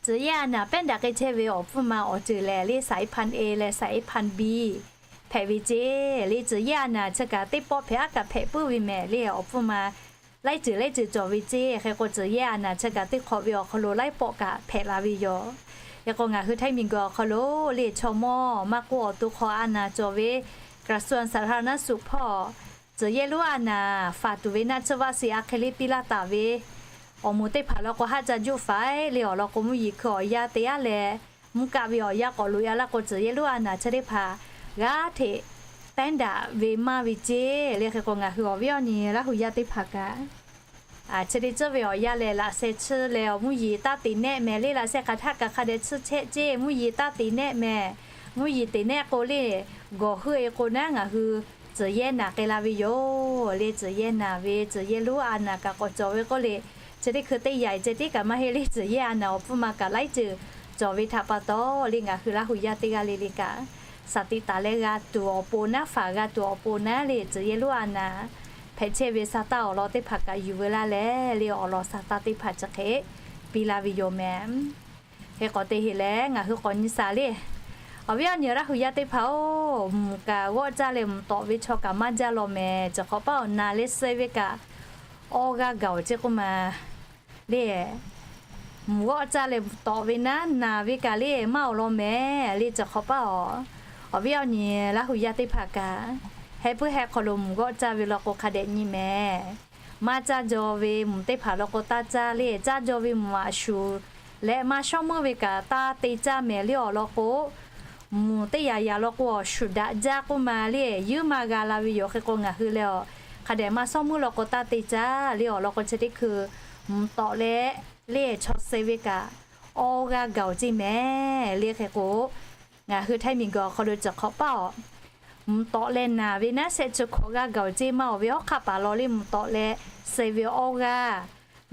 tcuhˬ yehˇ a naˍ pehˉ daꞈ k'ai chehˇ ve awˬ pfuhˇ ma awˬ ceuˬ lehˬ le สายพันธุ์ A leh สายพันธุ์ B hpehꞈ ve ceˇ le. Tcuhˬ yehˇ a naˍ chi kaꞈ teˇ pawˆ hpehꞈ aˉ kaꞈ hpehꞈ puiˉ ve mehˍ le awˬ pfuhˇ ma laiˉ ceuˬ laiˉ ceuˬ cawˬ ve ceˇ. Hk'e k'o, tcuhˬ yehˇ a naˍ chi kaꞈ teˇ hk'awꞈ ve awˬ hk'aw lo laiˉ pawˆ kaꞈ hpehꞈ la ve yoˬ. Hk'e k'o ngaˬ hui Htaiˇ miˬguiˬ awˬ hk'aw lo le chaw mawˇ maˇ k'oˆ awˬ to hk'aw a naˍ cawˬ ve กระทรวงสาธารณสุข hpawˇ tcuhˍ yehˇ lonˉ a naˍ faˍ tuˬ ve naˆ tsuhˇ vaˆ siˍ a hk'e le piˇ laˇ taˍ ve awˬ moˍ teˇ hpaˍ law k'o haˆ ca juˆ faˍ le awˬ lawn k'o mvuhˇ yeˬ hkui awˬ yanˇ te aˉ leh mvuhˇ kaˆ ve awˬ yanˇ k'awꞈ loꞈ e a laˇ k'o tcuhˍ yehˇ lonˉ a naˍ chi teˇ hpaˍ g'aˇ hteꞈ tanˇ daꞈ ve maˇ ve ceˇ le. Hk'e k'o ngaˬ hui awˬ viˉ awˬ nyi Laˇ hu yaˇ teˇ hpaˍ kaꞈ chi teˇ ceuˬ ve awˬ yanˇ lehˬ laꞈ sheh tsuhˇ leh awˬ mvuhˇ yeˬ taˇ te nehˆ mehˍ le. Laꞈ sheh hk'aˬ htaˆ kaꞈ hk'a dehꞈ tsuhˇ chehˆ ceˇ, mvuhˇ yeˬ taˇ te nehˆ mehˍ. Mvuhˇ yeˬ te nehˆ k'o le gawˬ heuˆ e k'o naˉ ngaˬ hui tcuhˍ yehˇ naˍ k'ai la ve yoˬ le. Tcuhˍ yehˇ naˍ ve tcuhˍ yehˇ lonˉ a naˍ kaꞈ k'awꞈ cawˬ ve k'oˆ le, chi teˇ hkui teˇ yanˇ ceh tiˉ kaꞈ maˇ heˆ le. Tcuhˍ yehˇ a naˍ awˬ pfuhˇ ma kaꞈ laiˉ ceuˬ cawˬ ve htaꞈ pa taw le ngaˬ hui Laˇ hu yaˇ teˇ g'aˇ le le kaꞈ shaˍ tiꞈ taˍ leh g'a tuˬ awˬ pon naˉ, faˍ g'a tuˬ awˬ pon naˉ le tcuhˍ yehˇ lonˉ a naˍ hpehꞈ chehˇ ve sa taˇ awˬ lawn teˇ hpaˍ kaꞈ yuˬ veu laˇ leh le awˬ lawn sa taˇ teˇ hpaˍ chi hk'e piˇ laˇ ve yoˬ mehˍ. Hk'e k'awꞈ te heˍ leh ngaˬ hui k'awꞈ nyi shaˍ le. Awˬ viˉ awˬ nyi Laˇ hu yaˇ teˇ hpaˍ-oˬ, mvuhˇ kaꞈ g'awˆ caˇ leh mvuhˇ tawꞈ ve chaw kaꞈ maˇ jaˇ law mehˍ. Chi hk'awꞈ paˇ awˬ naˍ leh suh ve kaꞈ awˇ g'aˇ gaˬ-oˬ ceˇ k'oˆ ma le. Mvuhˇ g'awˆ caˇ leh mvuhˇ tawꞈ ve naˉ naˍ ve kaꞈ le maˇ awˬ lawn mehˍ le. Chi hk'awꞈ paˇ-oˬ, awˬ viˉ awˬ nyi Laˇ hu yaˇ teˇ hpaˍ kaꞈ heh puiˉ heh hk'aw lo mvuhˇ g'awˆ caˇ ve law k'o hk'a dehꞈ nyi mehˍ. Maˇ caˇ jaw ve mvuhˇ teˇ hpaˍ law k'o taˇ caˇ le. Caˇ jaw ve mvuhˇ aꞈ shuˍ leh maˇ shawˉ meuˇ ve kaꞈ taˇ te caˇ mehˍ le awˬ lawn k'o, mvuhˇ teˇ yanˇ yanˇ law k'o awˬ shuˍ daꞈ jaˇ k'oˆ ma le yuˉ maˇ g'a la ve yoˬ. Hk'e k'o ngaˬ hui leh awˬ hk'a dehꞈ maˇ shawˉ meuˇ law k'o taˇ te caˇ le awˬ lawn k'o chi teˇ hkui mvuhˇ tawꞈ leh le chaw suh ve kaꞈ awˇ g'aˇ gaˬ-oˬ ceˇ mehˍ le. Hk'e k'o ngaˬ hui Htaiˇ miˬguiˬ awˬ hk'aw lo chi hk'awꞈ paˇ-oˬ, mvuhˇ tawꞈ leh naˍ ve naˉ shehˆ chi hkawꞈ g'aˇ gaˬ-oˬ ceˇ maˇ awˬ ve hawˉ hk'aˆ paˍ law le mvuhˇ tawꞈ leh suh ve awˇ g'aˇ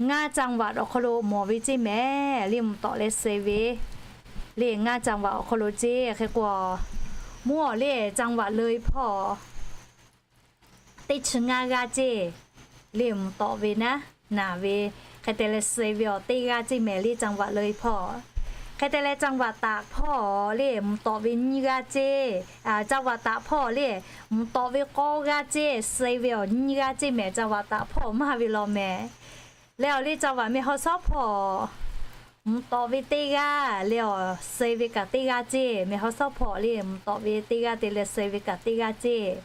ngaˇ จังหวัด awˬ hk'aw lo mawˬ ve ceˇ mehˍ le mvuhˇ tawꞈ leh suh ve le ngaˇ จังหวัด awˬ hk'aw lo ceˇ. Hk'e k'o mvuhˇ awˬ le จังหวัดเลย hpawˇ teˇ chi ngaˇ g'aˇ ceˇ le mvuhˇ tawꞈ ve naˉ naˍ ve hk'e te leh suh ve awˬ teˇ g'aˇ ceˇ mehˍ le จังหวัดเลย hpawˇ. Hk'e te leh จังหวัดตาก hpawˇ le mvuhˇ tawꞈ ve nyiˇ g'aˇ ceˇ. จังหวัดตาก hpawˇ le mvuhˇ tawꞈ ve k'awˇ g'aˇ ceˇ, suh ve awˬ nyiˇ g'aˇ ceˇ mehˍ จังหวัดตาก hpawˇ maˇ ve law mehˍ. Leh awˬ le จังหวัดแม่ฮ่องสอน hpawˇ mvuhˇ tawꞈ ve teˇ g'aˇ le awˬ suh ve kaꞈ teˇ g'aˇ ceˇ. แม่ฮ่องสอน hpawˇ le mvuhˇ tawꞈ ve teˇ g'aˇ te leh suh ve kaꞈ teˇ g'aˇ ceˇ.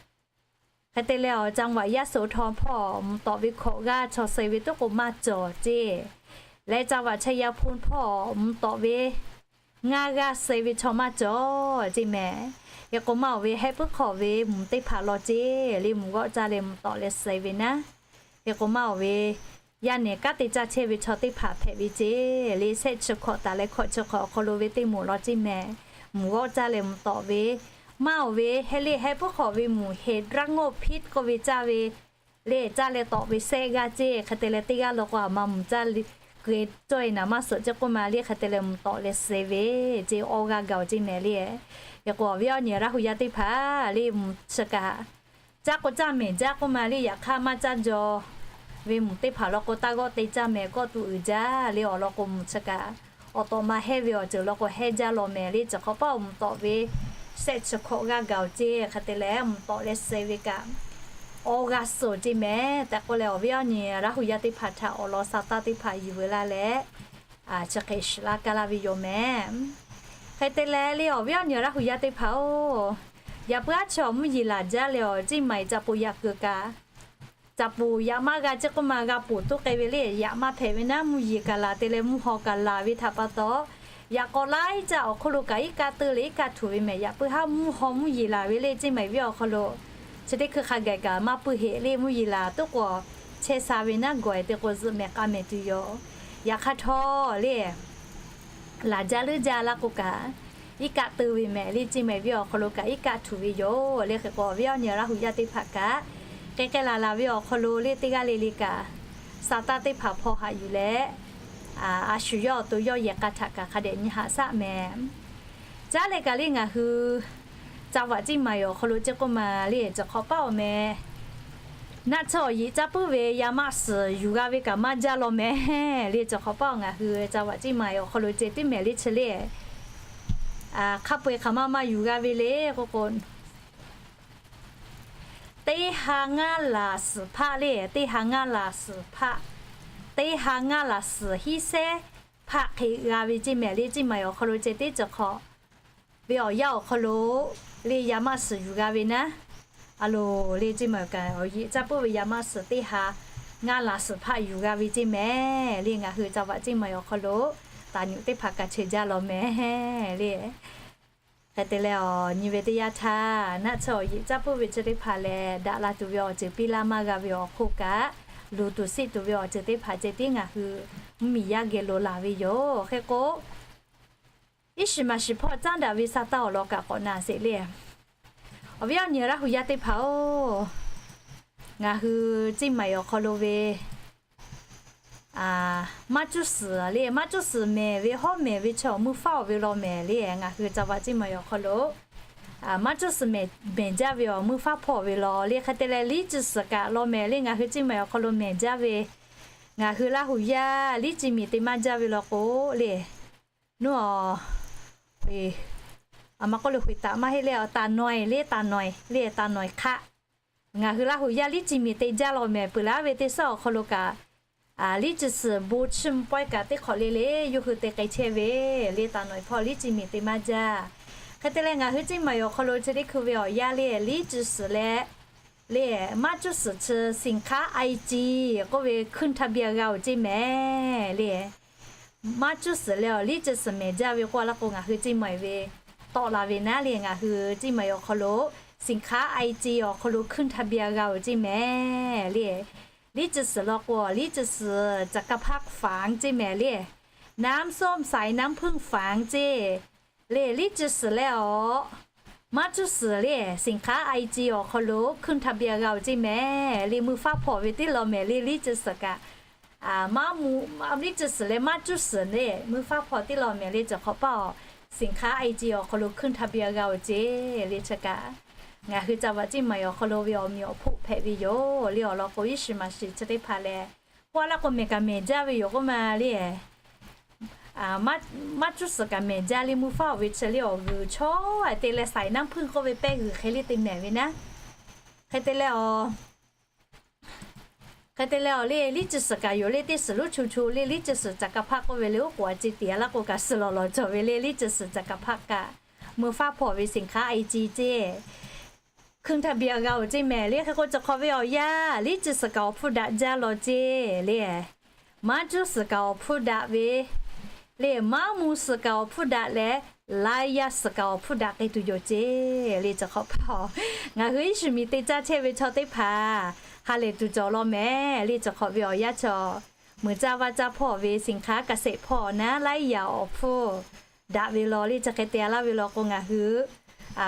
Hk'e te leh awˬ จังหวัดยะโสธร hpawˇ mvuhˇ tawꞈ ve hkawꞈ g'aˇ chaw suh ve tuˉ k'o maˇ cawˬ ceˇ. Leh จังหวัดชัยภูมิ hpawˇ mvuhˇ tawꞈ ve ngaˇ g'aˇ suh ve chaw maˇ cawˬ ceˇ mehˍ. Hk'e k'o maˇ awˬ ve heh puiˉ hk'awꞈ ve mvuhˇ teˇ hpaˍ law ceˇ le mvuhˇ g'awˆ caˇ leh mvuhˇ tawꞈ leh suh ve naˉ. Hk'e k'o maˇ awˬ ve yaˇ nehˬ kanˉ te caˇ chehˇ ve chaw teˇ hpaˍ hpehꞈ ve ceˇ le shehˆ chi hkawꞈ taˍ leh hkawꞈ chi hk'awꞈ awˬ hk'aw lo ve teˇ moˍ law ceˇ mehˍ. Mvuhˇ g'awˆ caˇ leh mvuhˇ tawꞈ ve maˇ awˬ ve heh le heh puiˉ hk'awꞈ ve mvuhˇ heˍ ดราก้อนพิษ k'oˆ ve caˇ ve le caˇ leh tawꞈ ve sehˆ g'aˇ ceˇ. Hk'e te leh teˇ g'aˇ law k'o aˬ ma mvuhˇ caˇ le keu cawˇ e naˍ maˇ suhˍ ceˇ k'oˆ ma le hk'e te leh mvuhˇ tawꞈ leh suh ve ceˇ awˇ g'aˇ gaˬ-oˬ ceˇ mehˍ le. Hk'e k'o awˬ viˉ awˬ nyi Laˇ hu yaˇ teˇ hpaˍ le mvuhˇ chi kaꞈ caˇ k'o caˇ mehˍ jaˇ k'oˆ ma le yaꞈ hk'aˇ maˇ caˇ jaw ve mvuhˇ teˇ hpaˍ law k'o taˇ g'awˆ te caˇ mehˍ kawˆ tuˬ uiˍ jaˇ le awˬ lawn k'o mvuhˇ chi kaꞈ awˬ tawꞈ ma hehˇ ve awˬ ceuˬ law k'o hehˇ jaˇ law mehˍ le. Chi hk'awꞈ paˇ mvuhˇ tawꞈ ve shehˆ chi hkawꞈ g'aˇ gaˬ-oˬ ceˇ. Hk'e te leh mvuhˇ tawꞈ leh suh ve kaꞈ awˇ g'aˇ suhˍ-oˬ ceˇ mehˍ tehꞈ k'oˆ leh awˬ viˉ awˬ nyi Laˇ hu yaˇ teˇ hpaˍ htaꞈ awˬ lawn sa taˇ teˇ hpaˍ yuˬ veu laˇ leh chi hk'e shiˍ laˇ kaˇ laˇ ve yoˬ mehˍ. Hk'e te leh le awˬ viˉ awˬ nyi Laˇ hu yaˇ teˇ hpaˍ-oˬ, yaꞈ puiˉ aˉ chi awˬ mvuhˇ yeˬ laˬ jaˇ leh awˬ ceˇ maˬ-e ca poˬ yaꞈ kuiˬ kaꞈ ca poˬ yaꞈ maˇ g'a ceˇ k'oˆ ma g'a poˬ tuˉ k'ai ve le yaꞈ maˇ hpehꞈ ve naˉ mvuhˇ yeˬ kaꞈ laˬ te leh mvuhˇ haw kaꞈ laˬ ve htaꞈ pa taw yaꞈ k'aw laiˉ caˆ awˬ hk'oˆ lo kaꞈ iˉ kaˆ teuˇ leh iˉ kaˆ htuꞈ ve mehˍ. Yaꞈ puiˉ haˉ mvuhˇ haw mvuhˇ yeˬ laˬ ve le ceˇ maˬ-e viˉ awˬ hk'aw lo chi teˇ hkui hk'a gaˬ kaꞈ maˇ puiˇ heꞈ le mvuhˇ yeˬ laˬ tuˉ k'o chehˇ sha ve naˉ gawˬ e te k'o zuhꞈ mehˍ k'a mehˍ tuˬ yoˬ. Yaꞈ hk'aˇ htawˇ le laˬ jaˇ leuˉ jaˇ laˇ k'o kaꞈ iˉ kaˆ teuˇ ve mehˍ le ceˇ maˬ-e viˉ awˬ hk'aw lo kaꞈ iˉ kaˆ htuꞈ ve yoˬ le. Hk'e k'o awˬ viˉ awˬ nyi Laˇ hu yaˇ teˇ hpaˍ kaꞈ k'ai k'ai laˬ laˬ ve awˬ hk'aw lo le teˇ g'aˇ le le kaꞈ sa taˇ teˇ hpaˍ hpaw haꞈ yuˬ leh a shu yawˇ awˬ to yawˇ yehˬ k'a htaꞈ kaꞈ hk'a dehꞈ nyi haꞈ shaˆ mehˍ. Caˉ leh kaꞈ le ngaˬ hui ca vaꞈ ceˇ maˬ-e awˬ hk'aw lo ceˇ k'oˆ ma le chi hk'awꞈ paˉ awˬ meh naˆ tsuhˇ awˬ yeꞈ caˇ puiˉ ve yaˇ maˆ suhˍ yuˬ g'a ve kaꞈ maˇ jaˇ law mehˍ le. Chi hk'awꞈ paˉ awˬ ngaˬ hui ca vaꞈ ceˇ maˬ-e awˬ hk'aw lo ceh tiˉ mehˍ le chi le hk'a peu-eˬ hk'aˬ ma maˇ yuˬ g'a ve le k'oˆ k'o teˇ ha ngaˇ laˬ suhˍ hpaˆ le, teˇ ha ngaˇ laˬ suhˍ hpaˆ, teˇ ha ngaˇ laˬ suhˍ hiˉ sehˉ hpaˆ hk'e g'a ve ceˇ mehˍ le. Ceˇ maˬ awˬ hk'aw lo ceh teˇ ceuˬ hk'awꞈ ve awˬ yanˇ awˬ hk'aw lo le yaˇ maˆ suhˍ yuˬ g'a ve naˉ, a loˬ le ceˇ maˬ kaꞈ awˬ yeꞈ caˇ puiˉ ve yaˇ maˆ suhˍ teˇ ha ngaˇ laˬ suhˍ hpaˆ yuˬ g'a ve ceˇ mehˍ le. Ngaˬ hui ca vaꞈ ceˇ maˬ awˬ hk'aw lo taˍ nyuꞈ teˇ hpaˍ kaꞈ cheuˬ jaˇ law mehˍ le. Hk'e te leh awˬ nyi ve teˇ yanˇ htaˇ, naˆ tsuhˇ awˬ yeꞈ caˇ puiˉ ve chi teˇ hpaˍ lehˬ, daꞈ la tuˬ ve awˬ ceuˬ piˇ laˇ maˇ g'a ve awˬ hk'oˆ kaꞈ, luˬ tuˬ siˆ tuˬ ve awˬ ceuˬ teˇ hpaˍ ceh tiˉ ngaˬ hui mvuhˇmiˬ yaˇ geh lo laˬ ve yoˬ. Hk'e k'o, iˉ shiˍ maˍ shiˍ hpawˇ caˉ daꞈ ve sa taˇ awˬ lawn kaꞈ k'awꞈ na sheˍ le. Awˬ viˉ awˬ nyi Laˇ hu yaˇ teˇ hpaˍ-oˬ, ngaˬ hui ceˇ maˬ awˬ hk'aw lo ve maˇ cuˇ suhˍ le, maˇ cuˇ suhˍ mehˍ ve hawˉ mehˍ ve chaw mui faˉ awˬ ve law mehˍ le. Ngaˬ hui ca vaꞈ ceˇ maˬ awˬ hk'aw lo maˇ cuˇ suhˍ mehˍ jaˇ ve awˬ mui faˉ hpawˇ ve law le. Hk'e te leh liˇ cuˇ suhˍ kaꞈ law mehˍ le. Ngaˬ hui ceˇ maˬ awˬ hk'aw lo mehˍ jaˇ ve, ngaˬ hui Laˇ hu yaˇ liˇ cuˇ miˬ te maˇ jaˇ ve law k'o le, nuˇ a, a ma k'oˆ le, huiˍ taˍ maˇ heˆ le, taˍ nawˬ le, taˍ nawˬ le, taˍ nawˬ hk'aˆ. Ngaˬ hui Laˇ hu yaˇ liˇ cuˇ miˬ te jaˇ law mehˍ. Peuˬ laˇ ve teˇ suhˉ awˬ hk'aw lo kaꞈ, liˇ cuˇ suhˍ bon chiˇ mvuh pawehˇ kaꞈ teˇ hk'awꞈ le le, yawˇ hui te k'ai chehˇ ve le. Taˍ nawˬ hpawˇ liˇ cuˇ miˬ te maˇ jaˇ. Hk'e te leh ngaˬ hui ceˇ maˬ awˬ hk'aw lo chi teˇ hkui ve awˬ yanˇ le, liˇ cuˇ suhˍ leh le maˇ cuˇ suhˍ chi สินค้าไอจี k'oˆ ve ขึ้นทะเบียน g'a-oˬ ceˇ mehˍ le. Maˇ cuˇ suhˍ leh awˬ liˇ cuˇ suhˍ mehˍ jaˇ ve k'oˆ laˇ k'o, ngaˬ hui ceˇ maˬ ve tawˆ la ve naˉ le. Ngaˬ hui ceˇ maˬ awˬ hk'aw lo สินค้าไอจี awˬ hk'aw lo ขึ้นทะเบียน g'a-oˬ ceˇ mehˍ le. Liˇ cuˇ suhˍ law k'o, liˇ cuˇ suhˍ จักรพรรดิ ฝัง ceˇ mehˍ le. น้ำส้มสายน้ำผึ้งฝัง ceˇ le. Liˇ cuˇ suhˍ leh awˬ maˇ cuˇ suhˍ le สินค้าไอจี awˬ hk'aw lo ขึ้นทะเบียน g'a-oˬ ceˇ mehˍ le. Mui faˉ hpawˇ ve teˇ law mehˍ le. Liˇ cuˇ suhˍ kaꞈ maˇ mvuh, liˇ cuˇ suhˍ leh maˇ cuˇ suhˍ le mui faˉ hpawˇ teˇ law mehˍ le. Cawˬ hk'awꞈ paˇ awˬ สินค้าไอจี awˬ hk'aw lo ขึ้นทะเบียน g'a-oˬ ceˇ le. Chi kaꞈ ngaˬ hui ca vaꞈ ceˇ maˬ awˬ hk'aw lo ve awˬ meꞈ awˬ hpfuhˆ hpehꞈ ve yoˬ le. Awˬ lawn k'o, iˉ shiˍ maˍ shiˍ chi teˇ hpaˍ lehˬ, k'oˆ laˇ k'o, mehˬ kaꞈ mehˬ jaˇ ve yoˬ k'oˆ ma le. Maˇ cuˇ suhˍ kaꞈ mehˬ jaˇ le, mui faˉ awˬ ve chi le awˬ g'uiˬ chaw a te leh สายน้ำผึ้ง k'oˆ ve pehˇ g'uiˬ hk'e le te mehˬ ve naˉ. Hk'e te leh awˬ Hk'e te leh awˬ le, liˇ cuˇ suhˍ kaꞈ yoˬ le, teˇ suhˍ lonˉ chu chu le, liˇ cuˇ suhˍ จักรพรรดิ k'oˆ ve le, oˉ k'oˍ a ce tiꞈ a laˇ k'o kaꞈ suhˍ lawˬ lawˬ cawˬ ve le. Liˇ cuˇ suhˍ จักรพรรดิ kaꞈ mui faˉ hpawˇ ve สินค้าไอจี ceˇ ขึ้นทะเบียน g'a-oˬ ceˇ mehˍ le. Hk'e k'o, cawˬ hk'awꞈ ve awˬ yanˇ, liˇ cuˇ suhˍ kaꞈ awˬ hpfuhˇ daꞈ jaˇ law ceˇ le. Maˇ cuˇ suhˍ kaꞈ awˬ hpfuhˇ daꞈ ve le, maˇ mvuh suhˍ kaꞈ awˬ hpfuhˇ daꞈ leh, laiˉ yaˇ suhˍ kaꞈ awˬ hpfuhˇ daꞈ k'ai tuˬ yoˬ ceˇ le. Cawˬ hk'awꞈ paˇ awˬ, ngaˬ hui iˉ shiˍ miˬ te caˇ chehˇ ve chaw teˇ hpaˍ ha lehˬ tuˬ cawˬ law mehˍ le. Cawˬ hk'awꞈ ve awˬ yanˇ chaw, muiˬ caˇ vaˇ caˇ hpawˇ ve สินค้าเกษตร hpawˇ naˉ, laiˉ yaˇ awˬ hpfuhˇ daꞈ ve law le. Chi hk'e te a laˇ ve law k'o, ngaˬ hui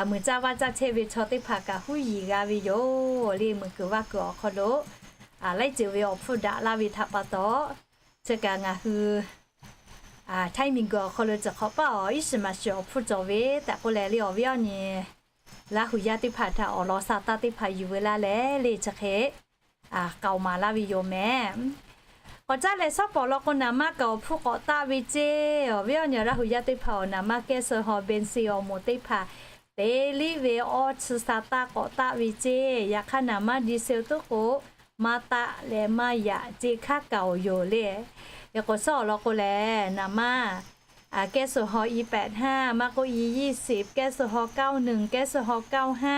muiˬ caˇ vaˇ caˇ chehˇ ve chaw teˇ hpaˍ kaꞈ huˉ yiˍ g'a ve yoˬ le. Muiˬ kuiˬ vaˇ kuiˬ awˬ hk'aw lo laiˉ ceuˬ ve awˬ hpfuhˇ daꞈ laˇ ve htaꞈ pa taw, chi kaꞈ ngaˬ hui htaiˇ miˬ guiˬ awˬ hk'aw lo cawˬ hk'awꞈ paˇ awˬ, iˉ shiˍ maˍ shiˍ awˬ hpfuhˇ cawˬ ve tehꞈ k'oˆ leh le, awˬ viˉ awˬ nyi Laˇ hu yaˇ teˇ hpaˍ htaꞈ awˬ lawn sa taˇ teˇ hpaˍ yuˬ ve laˇ leh le, chi hk'e k'aoˍ maˍ laˇ ve yoˬ mehˍ. K'awꞈ caˉ leh, shawˉ pawˍ law k'o, naˍ manˇ kaꞈ awˬ hpfuhˇ k'awꞈ taˆ ve ceˇ. Awˬ viˉ awˬ nyi Laˇ hu yaˇ teˇ hpaˍ awˬ, naˍ manˇ แก๊สโซฮอล์ เบนซิน awˬ moˍ teˇ hpaˍ te liˇ ve awˇ chi sa taˇ k'awꞈ taˆ ve ceˇ. Yaꞈ hk'aˇ, naˍ manˇ ดีเซล tuˉ k'o maˇ taˆ leh maˇ yaꞈ ceˇ hk'aˇ kaꞈ awˬ yoˬ le. Eˬ k'o, shawˉ awˬ lawn k'o lehˬ, naˍ manˇ แก๊สโซฮอล์ อีแปดห้า maˇ k'oˆ อียี่สิบ, แก๊สโซฮอล์ เก้าหนึ่ง, แก๊สโซฮอล์ เก้าห้า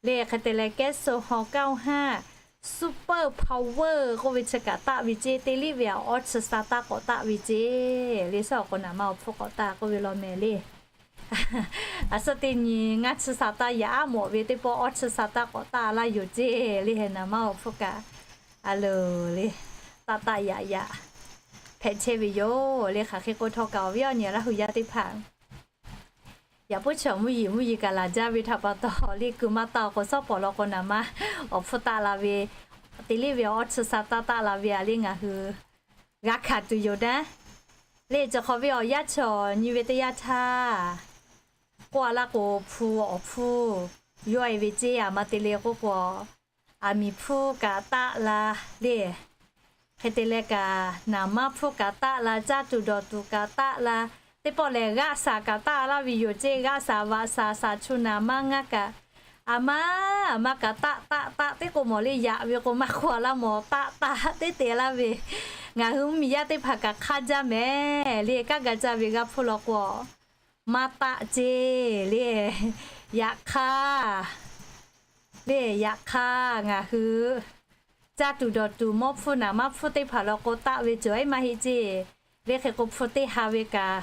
le. Hk'e te leh แก๊สโซฮอล์ เก้าห้า Super Power k'oˆ ve chi kaꞈ taˆ ve ceˇ. Te liˇ ve awˬ awˇ chi sa taˇ k'awꞈ taˆ ve ceˇ le. Shawˉ awˬ k'o, naˍ manˇ awˬ hpfuhˇ k'awꞈ taˆ k'oˆ ve law mehˍ le. A suhˉ teˇ nyi ngaˇ chi sa taˇ yaꞈ aˉ mawꞈ ve teˇ pawˆ awˇ chi sa taˇ k'awꞈ taˆ laˇ yoˬ ceˇ le. Naˍ manˇ awˬ hpfuhˇ kaꞈ a loˬ le, taˆ taˆ yaꞈ yaꞈ hpehꞈ chehˇ ve yoˬ le. Hk'aˬ hk'e k'o htawˇ kaꞈ, awˬ viˉ awˬ nyi Laˇ hu yaˇ teˇ hpaˍ yaꞈ puiˉ chaw mvuhˇ yeˬ mvuhˇ yeˬ kaꞈ laˬ jaˇ ve htaꞈ pa taw le, kuiˬ maˇ taˆ awˬ k'o, shawˉ pawˍ law k'o, naˍ manˇ awˬ hpfuhˇ taˆ la ve, te liˇ ve awˬ awˇ chi sa taˇ taˆ la ve a le, ngaˬ hui g'a hkanˍ tuˬ yoˬ naˉ le. Cawˬ hk'awꞈ ve awˬ yanˇ chaw nyi ve teˇ yanˇ htaˇ, k'oˆ a laˇ k'o, hpu awˬ hpfuhˇ yawˇ e ve ceˇ. A ma te le k'oˆ k'o, aˬ miˍ hpfuhˇ kaꞈ taˆ la le. Hk'e te leh kaꞈ, naˍ manˇ hpfuhˇ kaꞈ taˆ la, caˇ tuˬ dawˬ tuˬ kaꞈ taˆ la, teˇ pawˆ lehˬ g'aˆ saˍ kaꞈ taˆ laˇ ve yoˬ ceˇ. G'aˆ saˍ, vaꞈ saˍ, saˍ chu naˍ manˇ ngaˇ kaꞈ, a ma, a ma kaꞈ taˆ taˆ taˆ teˇ k'o mawˬ le, yaꞈ ve k'o maˇ hk'oˆ a laˇ mawˬ, taˆ taˆ teˇ te laˇ ve Ngaˬ hui mvuhˇmiˬ yaˇ teˇ hpaˍ kaꞈ hk'aˇ jaˇ mehˍ le. Kanˉ ga caˇ ve g'a hpfuhˇ law k'o, maˇ taˆ ceˇ le. Yaꞈ hk'aˇ le, yaꞈ hk'aˇ ngaˬ hui caˇ tuˬ dawˬ tuˬ mawˇ hpfuhˇ naˍ maˇ hpfuhˇ teˇ hpaˍ law k'o, taˆ ve cawˬ ehˉ maˇ heˆ ceˇ. Le hk'e k'o, hpfuhˇ teˇ ha ve kaꞈ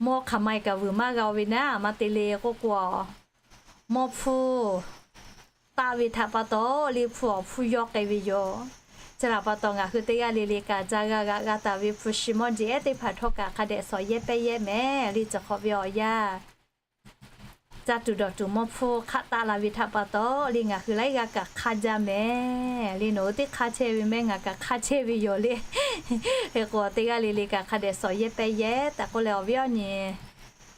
mawˇ hk'aˬ ma e kaꞈ vuiˬ maˇ g'a ve naˉ, maˇ te le k'oˆ k'o, mawˇ hpfuhˇ taˆ ve htaꞈ pa taw le, hpfuhˇ awˬ hpfuhˇ yawˇ k'ai ve yoˬ. Chi htaꞈ pa taw, ngaˬ hui teˇ g'aˇ le le kaꞈ ca g'a g'aꞈ g'a taˍ ve hpu shi mawˇ jeˬ ehˉ teˇ hpaˍ htawˇ kaꞈ hk'a dehꞈ shawˍ yehˇ pehˇ yehˇ mehˍ le. Chi hk'awꞈ ve awˬ yanˇ, caˇ tuˬ dawˬ tuˬ mawˇ hpfuhˇ hk'aˆ taˆ la ve htaꞈ pa taw le, ngaˬ hui laiˉ g'aˇ kaꞈ hk'aˇ jaˇ mehˍ le. Nawˬ hui teˇ hk'aˇ chehˇ ve mehˉ, ngaˬ kaꞈ hk'aˇ chehˇ ve yoˬ le. Hk'e k'o, teˇ g'aˇ le le kaꞈ hk'a dehꞈ shawˍ yehˇ pehˇ yehˇ tehꞈ k'oˆ leh, awˬ viˉ awˬ nyi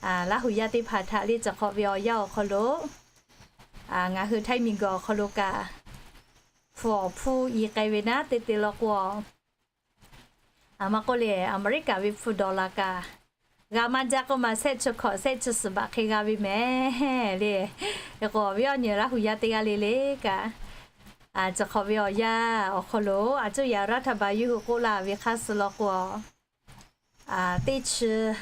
Laˇ huˍ yaˇ teˇ hpaˍ htaꞈ le, chi hk'awꞈ ve awˬ yanˇ awˬ hk'aw lo ngaˬ hui htaiˇ miˬguiˬ awˬ hk'aw lo kaꞈ hpu awˬ hpfuhˇ i k'ai ve naˉ, te te law k'o, a maˇ k'oˆ le, Aˍmeˍriˆkaˍ ve hpu dollar kaꞈ g'a maˇ jaˇ k'oˆ ma, shehˆ chi hkawꞈ shehˆ chi suhˍ baꞈ hk'e g'a ve mehˍ le. Hk'e k'o, awˬ viˉ awˬ nyi Laˇ huˍ yaˇ teˇ g'aˇ le le kaꞈ, chi hk'awꞈ ve awˬ yanˇ awˬ hk'aw lo a cuˇ yaꞈ รัฐบาล yawˇ hui k'oˆ laˇ ve hk'aˇ suh law k'o, teˇ chi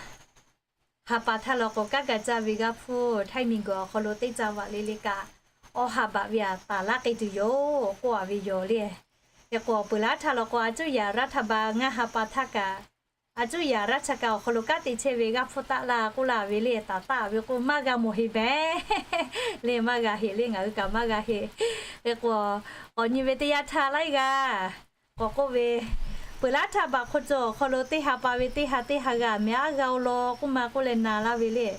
ha pa htaˇ law k'o, kanˉ ga caˇ ve g'a hpfuhˇ htaiˇ miˬguiˬ awˬ hk'aw lo teˇ caˇ vaꞈ le le kaꞈ, awˇ ha baꞈ ve aꞈ taˍ laˇ k'ai tuˬ yoˬ k'oˆ a ve yoˬ le. Hk'e k'o, peuˬ laˇ htaˇ law k'o, a cuˇ yaꞈ รัฐบาล ngaˇ ha pa htaˇ kaꞈ, a cuˇ yaꞈ ราชการ awˬ hk'aw lo kanˉ te chehˇ ve g'a hpfuhˇ taˆ la k'oˆ laˇ ve le, taˍ taˆ ve k'o, maˇ g'a mawˬ heˆ mehˍ le. Maˇ g'a heˆ le, ngaˬ hui kaꞈ maˇ g'a heˆ. Hk'e k'o, k'awꞈ nyi ve teˇ yanˇ htaˇ laiˉ g'aˇ k'awꞈ k'oˆ ve, peuˬ laˇ htaˇ baꞈ hk'aw cawˬ awˬ hk'aw lo teˇ ha pa ve teˇ ha teˇ ha g'a mehˍ, aˉ g'a-o law k'oˆ ma k'oˆ leh na laˇ ve le.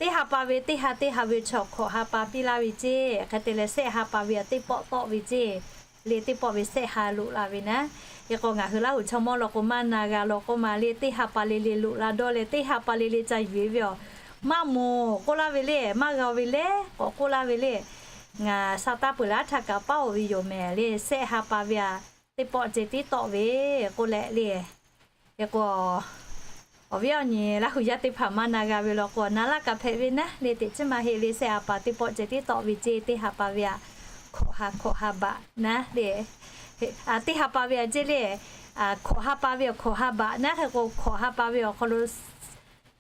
Teˇ ha pa ve teˇ ha teˇ ha ve chaw hkawꞈ ha pa piˇ laˇ ve ceˇ. Hk'e te leh, shehˆ ha pa ve aꞈ teˇ pawˆ tawˆ ve ceˇ le. Teˇ pawˆ ve shehˆ ha loꞈ la ve naˉ. Hk'e k'o, ngaˬ hui Laˇ huˍ chaw mawˇ law k'o, maˇ na g'a law k'oˆ ma le, teˇ ha pa le le loꞈ la dawˇ leh, teˇ ha pa le le ca yuˬ e ve aˬ, maˇ mawˬ k'oˆ laˇ ve le. Maˇ g'a ve le k'awꞈ k'oˆ laˇ ve le. Ngaˬ sa taˇ peuˬ laˇ htaˇ kaꞈ paˉ-oˬ ve yoˬ mehˍ le. Shehˆ ha pa ve aꞈ teˇ pawˆ ceh tiˉ tawˆ ve k'oˆ leh le. Hk'e k'o, awˬ viˉ awˬ nyi Laˇ huˍ yaˇ teˇ hpaˍ maˇ na g'a ve law k'o, na laˇ kaꞈ hpehꞈ ve naˉ le. Teꞈ chiˉ maˇ heˆ le. Shehˆ ha pa teˇ pawˆ ceh tiˉ tawˆ ve ceˇ. Teˇ ha pa ve aꞈ hkawꞈ ha hkawꞈ ha baꞈ naˉ le. Teˇ ha pa ve aꞈ ceˇ le, hkawꞈ ha pa ve aꞈ hkawꞈ ha baꞈ naˉ. Hk'e k'o, hkawꞈ ha pa ve awˬ hk'aw lo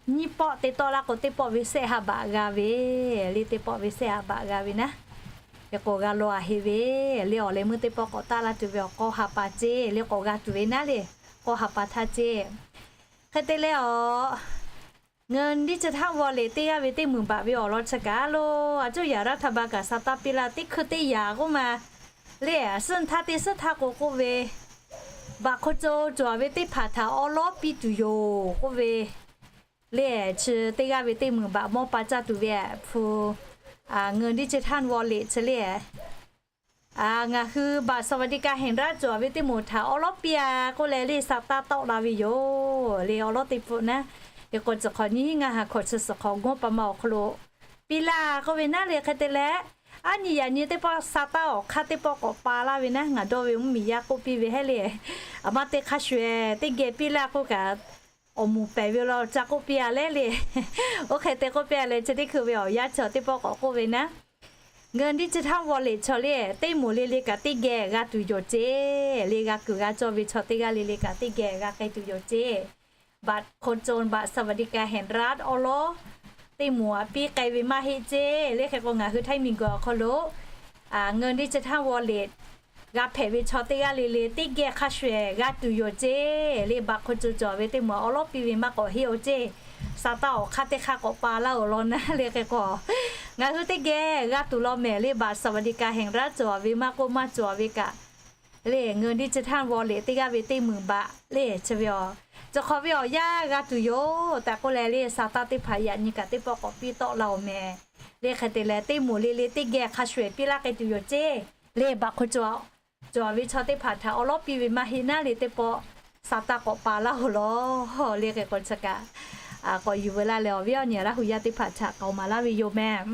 nyiˇ pawˆ te tawˆ laˇ k'o, teˇ pawˆ ve shehˆ ha baꞈ g'a ve le. Teˇ pawˆ ve shehˆ ha baꞈ g'a ve naˉ. Hk'e k'o, g'a law a heˆ ve le. Awˬ leh meuˇ teˇ pawˆ k'awꞈ taˆ laˇ tuˬ ve awˬ k'awˇ ha pa ceˇ le, k'awꞈ g'a tuˬ ve naˉ le. K'awˇ ha pa htaˇ ceˇ. Hk'e te leh awˬ, เงินดิจิทัลวอลเล็ต teˇ g'aˇ ve teˇ meunˍ baꞈ ve awˬ lawn chi kaꞈ lo, a cuˇ yaꞈ รัฐบาล kaꞈ sa taˇ piˇ laˇ, teˇ hkui teˇ yaꞈ k'oˆ ma le. Suhˆ htaˇ teˇ suhˆ htaˇ k'o k'oˆ ve, baꞈ hk'aw co cawˬ ve teˇ hpaˍ htaꞈ awˉ lawˉ piˇ tuˬ yoˬ k'oˆ ve le. Chi teˇ g'aˇ ve teˇ meunˍ baꞈ mawˇ pa caˇ tuˬ ve hpu, เงินดิจิทัลวอลเล็ต chi le. Ngaˬ hui บัตรสวัสดิการแห่งรัฐ cawˬ ve teˇ moˍ htaꞈ awˉ lawˉ piˇ a k'oˆ leh le, sa taˇ tawˆ la ve yoˬ le, awˉ lawˉ teˇ pfuhˆ naˉ. Hk'e k'o, chi hk'awꞈ nyiˇ hinˉ ngaˇ ha hkawꞈ chi suhˍ hk'awꞈ งบประมาณ awˬ hk'aw lo piˇ laˇ k'oˆ ve naˉ le. Hk'e te leh, aˉ nyi yaꞈ nyi teˇ pawˆ sa taˇ awˬ hk'aˇ teˇ pawˆ k'awꞈ pa laˇ ve naˉ. Ngaˬ dawˇ ve mvuhˇmiˬ yaˇ k'oˆ piˇ ve hehˉ le, aˬ ma teˇ hk'a shuˍ-ehˍ teˇ geh piˇ laˇ k'oˆ kaꞈ, awˬ moˍ pehˬ ve law ca k'oˆ piˇ a leh le. Oˇ hk'e te k'oˆ piˇ a leh, chi teˇ hkui ve awˬ yanˇ chaw teˇ pawˆ k'awꞈ k'oˆ ve naˉ, เงินดิจิทัลวอลเล็ต chaw le, teˇ moˍ le le kaꞈ teˇ geh g'a tuˬ yoˬ ceˇ le. G'a kuiˬ g'a cawˇ ve chaw teˇ g'aˇ le le kaꞈ teˇ geh g'a k'ai tuˬ yoˬ ceˇ. บัตรคนจน บัตรสวัสดิการแห่งรัฐ awˉ lawˉ teˇ moˍ aꞈ piˇ k'ai ve maˇ heˆ ceˇ le. Hk'e k'o, ngaˬ hui htaiˇ miˬguiˬ awˬ hk'aw lo เงินดิจิทัลวอลเล็ต g'a hpehꞈ ve chaw teˇ g'aˇ le le teˇ geh hk'a shuˍ-ehˍ g'a tuˬ yoˬ ceˇ le. บัตรคนจน cawˬ ve teˇ moˍ awˉ lawˉ piˇ ve maˇ k'awꞈ heˆ-oˬ ceˇ. Sa taˇ awˬ hk'aˇ teˇ hk'aˇ k'awꞈ pa laˇ-oˬ law naˉ le. Hk'e k'o, ngaˬ hui teˇ geh g'a tuˬ law mehˍ le. บัตรสวัสดิการแห่งรัฐ cawˬ ve maˇ k'oˆ maˇ cawˬ ve kaꞈ le, เงินดิจิทัลวอลเล็ต teˇ g'aˇ ve teˇ meunˍ baꞈ le, chi ve aˬ, cawˬ hk'awꞈ ve awˬ yanˇ g'a tuˬ yoˬ tehꞈ k'oˆ leh le, sa taˇ teˇ hpaˍ yaꞈ nyi kaꞈ teˇ pawˆ k'awꞈ piˇ tawˆ la-oˬ mehˍ le. Hk'e te leh, teˇ moˍ le le teˇ geh hk'a shuˍ-ehˍ piˇ laˇ k'ai tuˬ yoˬ ceˇ le. บัตรคนจน cawˬ ve chaw teˇ hpaˍ htaꞈ awˉ lawˉ piˇ ve maˇ heˆ naˉ le, teˇ pawˆ sa taˇ k'awꞈ pa laˇ-oˬ law le. Hk'e k'o, chi kaꞈ k'awꞈ yuˬ veu laˇ leh, awˬ viˉ awˬ nyi Laˇ huˍ yaˇ teˇ hpaˍ htaꞈ k'awꞈ maˍ laˇ ve yoˬ mehˍ.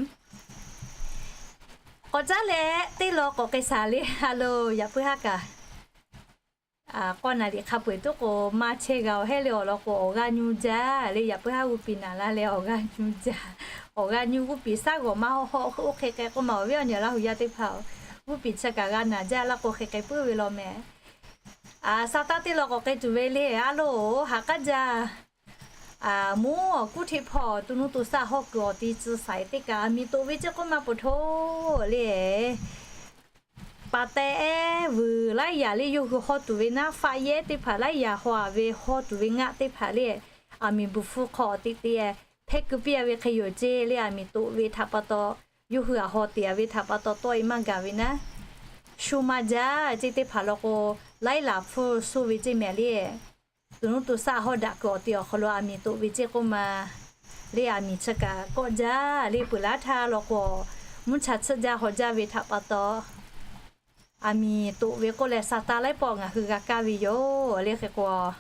K'awꞈ caˉ leh teˇ law k'awꞈ k'ai shaˍ le. A lo, yaꞈ puiˉ haˉ kaꞈ k'awˇ naˍ riˍ hk'a peu-eˬ tuˉ k'o, maˇ chehˇ g'a-oˬ hehˉ le. Awˬ lawn k'o, awˬ g'aˇ nyu jaˇ le. Yaꞈ puiˉ haˉ g'uˇ piˍ naˍ laˇ leh, awˬ g'aˇ nyu jaˇ. Awˬ g'aˇ nyu g'uˇ piˍ shaˉ g'awˬ maˇ hawˆ hawˆ. Oˇ hk'e k'ai k'oˆ ma, awˬ viˉ awˬ nyi Laˇ huˍ yaˇ teˇ hpaˍ, g'uˇ piˍ chi kaꞈ g'a naˍ jaˇ laˇ k'o, hk'e k'ai puiˉ ve law mehˍ. Aˬ, sa taˇ teˇ law k'awꞈ k'ai tuˬ ve le, a loˬ, haꞈ k'aˉ jaˇ. Aˬ, mvuhˇ awˬ kuˉ hteꞈ hpawˇ tu nuˇ to saˆ hawˇ kuiˬ awˬ ti tcuh saiˍ teˇ kaꞈ aˬ miˍ toꞈ ve ceˇ k'oˆ ma peuˬ htoˇ le. Paˍ teh ehˉ vuiˬ laiˉ yaꞈ le yawˇ hui hawˇ tuˬ ve naˉ, faˆ yehˉ teˇ hpaˍ laiˉ yaꞈ haw ve hawˇ tuˬ ve ngaˆ teˇ hpaˍ le, aˬ miˍ buˬ hpfuh hk'aw teꞈ te hpehˇ keu piˇ a ve hk'e yoˬ ceˇ le. Aˬ miˍ toꞈ ve htaꞈ pa taw, yawˇ hui aˬ haw teꞈ a ve htaꞈ pa taw tawˆ e maˇ gaˬ ve naˉ, shu maˇ jaˇ ceˇ teˇ hpaˍ law k'o, laiˉ laˬ hpfuhˇ suh ve ceˇ mehˍ le. Tu nuˇ to saˆ hawˇ daꞈ kuiˬ awˬ ti awˬ hk'aw lo aˬ miˍ toꞈ ve ceˇ k'oˆ ma le. Aˬ miˍ chi kaꞈ kawˆ jaˇ le. Peuˬ laˇ htaˇ law k'o, mvuhˇ cha tsuhˇ jaˇ haw jaˇ ve htaꞈ pa taw, aˬ miˍ toꞈ ve k'oˆ leh sa taˇ laiˉ pawˆ ngaˬ hui g'a kaˇ ve yoˬ le. Hk'e k'o,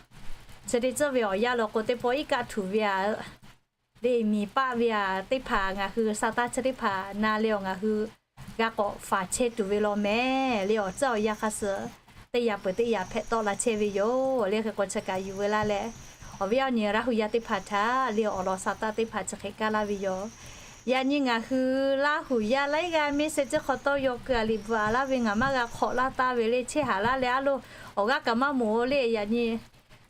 chi teˇ tcuhˇ ve awˬ yanˇ law k'o, teˇ pawˆ iˉ kaˆ htuꞈ ve aꞈ le, miˬ paˆ ve aꞈ teˇ hpaˍ ngaˬ hui sa taˇ chi teˇ hpaˍ na leh awˬ ngaˬ hui g'a k'awꞈ faˍ chehˇ tuˬ ve law mehˍ le. Awˬ tcuhˇ awˬ yanˇ hk'a suh teˇ yaꞈ peuˬ teˇ yaꞈ hpehꞈ tawˆ la chehˇ ve yoˬ le. Hk'e k'o, chi kaꞈ yuˬ veu laˇ leh, awˬ viˉ awˬ nyi Laˇ huˍ yaˇ teˇ hpaˍ htaꞈ le awˬ lawn sa taˇ teˇ hpaˍ chi hk'e kaˇ laˇ ve yoˬ. Yaꞈ nyi ngaˬ hui Laˇ huˍ yaˇ laiˉ g'aˇ mehˆ sheh ciˇ hk'aw tawˇ yaw keu a liꞈ bvuhꞈ a laˇ ve ngaˬ maˇ g'a hk'awꞈ laˇ taˇ ve le. Chehˇ haˍ laˇ leh a loˬ, awˬ g'aˇ kaꞈ maˇ mawˬ le. Yaꞈ nyi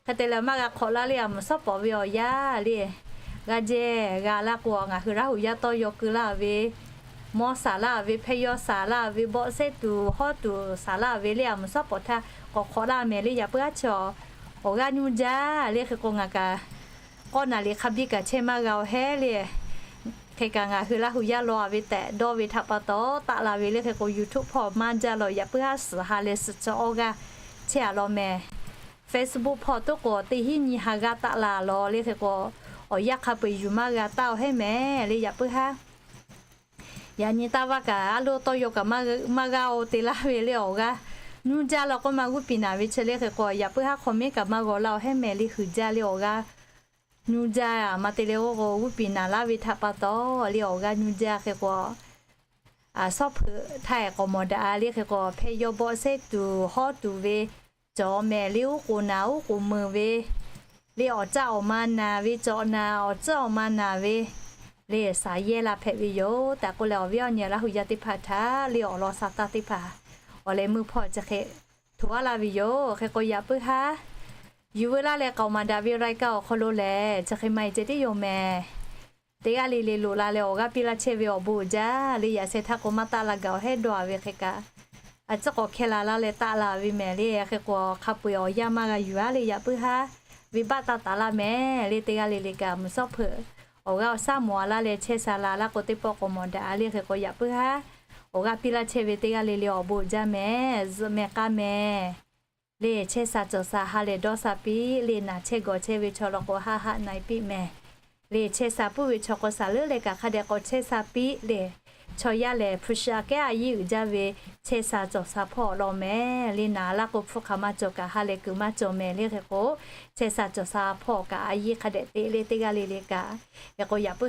hk'e te leh maˇ g'a hk'awꞈ laˇ le. Aˬ mvuhˇ suhˉ pawˍ ve awˬ yanˇ le, g'a jehˇ g'a laˇ k'o, ngaˬ hui Laˇ huˍ yaˇ tawˇ yaw keu laˇ ve, mawˇ saˍ laˇ ve, hpehˇ yawˇ saˍ laˇ ve, bawˆ sehˉ tuˬ hawˉ tuˬ saˍ laˇ ve le. Aˬ mvuhˇ suhˉ pawˍ htaˇ k'awꞈ hk'awꞈ laˇ mehˍ le. Yaꞈ puiˉ haˉ chaw awˬ g'aˇ nuˇ jaˇ le. Hk'e k'o, ngaˬ kaꞈ k'awˇ naˍ liꞈ hk'a biˇ kaꞈ chehˇ maˇ g'a-oˬ hehˉ le. Hk'e kaꞈ ngaˬ hui Laˇ huˍ yaˇ law a ve tehꞈ dawˇ ve htaꞈ pa taw taˆ la ve le. Hk'e k'o, YouTube hpawˇ maˇ jaˇ law. Yaꞈ puiˉ haˉ suhˍ ha leh suhˍ chi awˇ g'aˇ chehˇ a law mehˍ. Facebook hpawˇ toˉ k'o, teˇ hinˉ nyi ha g'aˇ taˆ la law le. Hk'e k'o, awˬ yanˇ hk'a peu-eˬ yuˬ maˇ g'a taˇ-oˬ hehˉ mehˍ le. Yaꞈ puiˉ haˉ yaꞈ nyi taˇ vaˇ kaꞈ a loˇ tawˇ yaw kaꞈ maˇ g'a-o te laˇ ve le. Awˬ g'aˇ nuˇ jaˇ law k'oˆ ma g'uˇ piˍ naˍ ve chi le. Hk'e k'o, yaꞈ puiˉ haˉ hk'aw miˉ kaꞈ maˇ g'aw laˇ-oˬ hehˉ mehˍ le. Huiˍ jaˇ le awˬ g'aˇ nuˇ jaˇ. Maˇ te leh k'o, g'uˇ piˍ naˍ laˇ ve htaꞈ pa taw le awˬ g'aˇ nuˇ jaˇ. Hk'e k'o, aˬ, suhˉ hpeuꞈ htaˇ k'awꞈ mawˬ daꞈ le. Hk'e k'o, hpehˇ yawˇ bawˆ sehˉ tuˬ hawˉ tuˬ ve cawˬ mehˍ le. Uˉ k'oˍ naˍ uˉ k'oˍ meuˬ ve le, awˬ caˆ awˬ ma naˍ ve cawˬ naˍ, awˬ tcuhˉ awˬ ma naˍ ve le, saˍ yehˇ la hpehꞈ ve yoˬ tehꞈ k'oˆ leh, awˬ viˉ awˬ nyi Laˇ huˍ yaˇ teˇ hpaˍ htaꞈ le awˬ lawn sa taˇ teˇ hpaˍ awˬ leh meuˇ hpawˇ chi hk'e hto aˉ laˇ ve yoˬ. Hk'e k'o, yaꞈ puiˉ haˉ yuˬ veu laˇ leh k'aoˍ maˍ daꞈ ve raiˍ kaˆ awˬ hk'aw lo lehˬ, chi hk'e maˇ heˆ ceh tiˉ yoˬ mehˍ. Teˇ g'aˇ le le loꞈ la leh awˬ g'aˇ piˇ laˇ chehˇ ve awˬ bon uiˍ jaˇ le. Yaꞈ sheh htaˇ k'o maˇ taˆ la gaˬ-oˬ hehˉ dawˇ a ve hk'e kaꞈ, a ciˉ k'awꞈ hkeh la laˇ leh taˆ la ve mehˍ le. Hk'e k'o, hk'a peu-eˬ awˬ yanˇ maˇ g'a yuˬ a le. Yaꞈ puiˉ haˉ venˇbaˆ taˇ taˍ laˇ mehˍ le. Teˇ g'aˇ le le kaꞈ mvuhˇ suhˉ hpeuꞈ awˬ g'aˇ awˬ shaˉ mawˬ a laˇ leh chehˇ sha la laˇ k'o, teˇ pawˆ k'awꞈ mawˬ daꞈ a le. Hk'e k'o, yaꞈ puiˉ haˉ awˬ g'aˇ piˇ laˇ chehˇ ve teˇ g'aˇ le le awˬ bon uiˍ jaˇ mehˍ. Zuhꞈ mehˍ k'aˇ mehˍ le, chehˇ sha cawˬ sha ha lehˬ dawˇ sha piˇ le. Naˬ chehˇ gawˬ chehˇ ve chaw law k'o, haˆ haˆ na-e piˇ mehˍ le. Chehˇ sha puiˉ ve chaw k'o, shaˍ leuˉ leh kaꞈ hk'a dehꞈ k'awꞈ chehˇ sha piˇ le. Chaw yaˇ lehˬ hpu shi aꞈ kehˉ a yiˇ uiˍ jaˇ ve, chehˇ sha cawˬ sha hpawˇ awˬ lawn mehˍ le. Naˬ laˇ k'o, hpfuhˇ hk'aˬ maˇ cawˬ kaꞈ ha lehˬ kuiˬ maˇ cawˬ mehˍ le. Hk'e k'o, chehˇ sha cawˬ sha hpawˇ kaꞈ a yiˇ hk'a dehꞈ te le. Teˇ g'aˇ le le kaꞈ, hk'e k'o yaꞈ puiˉ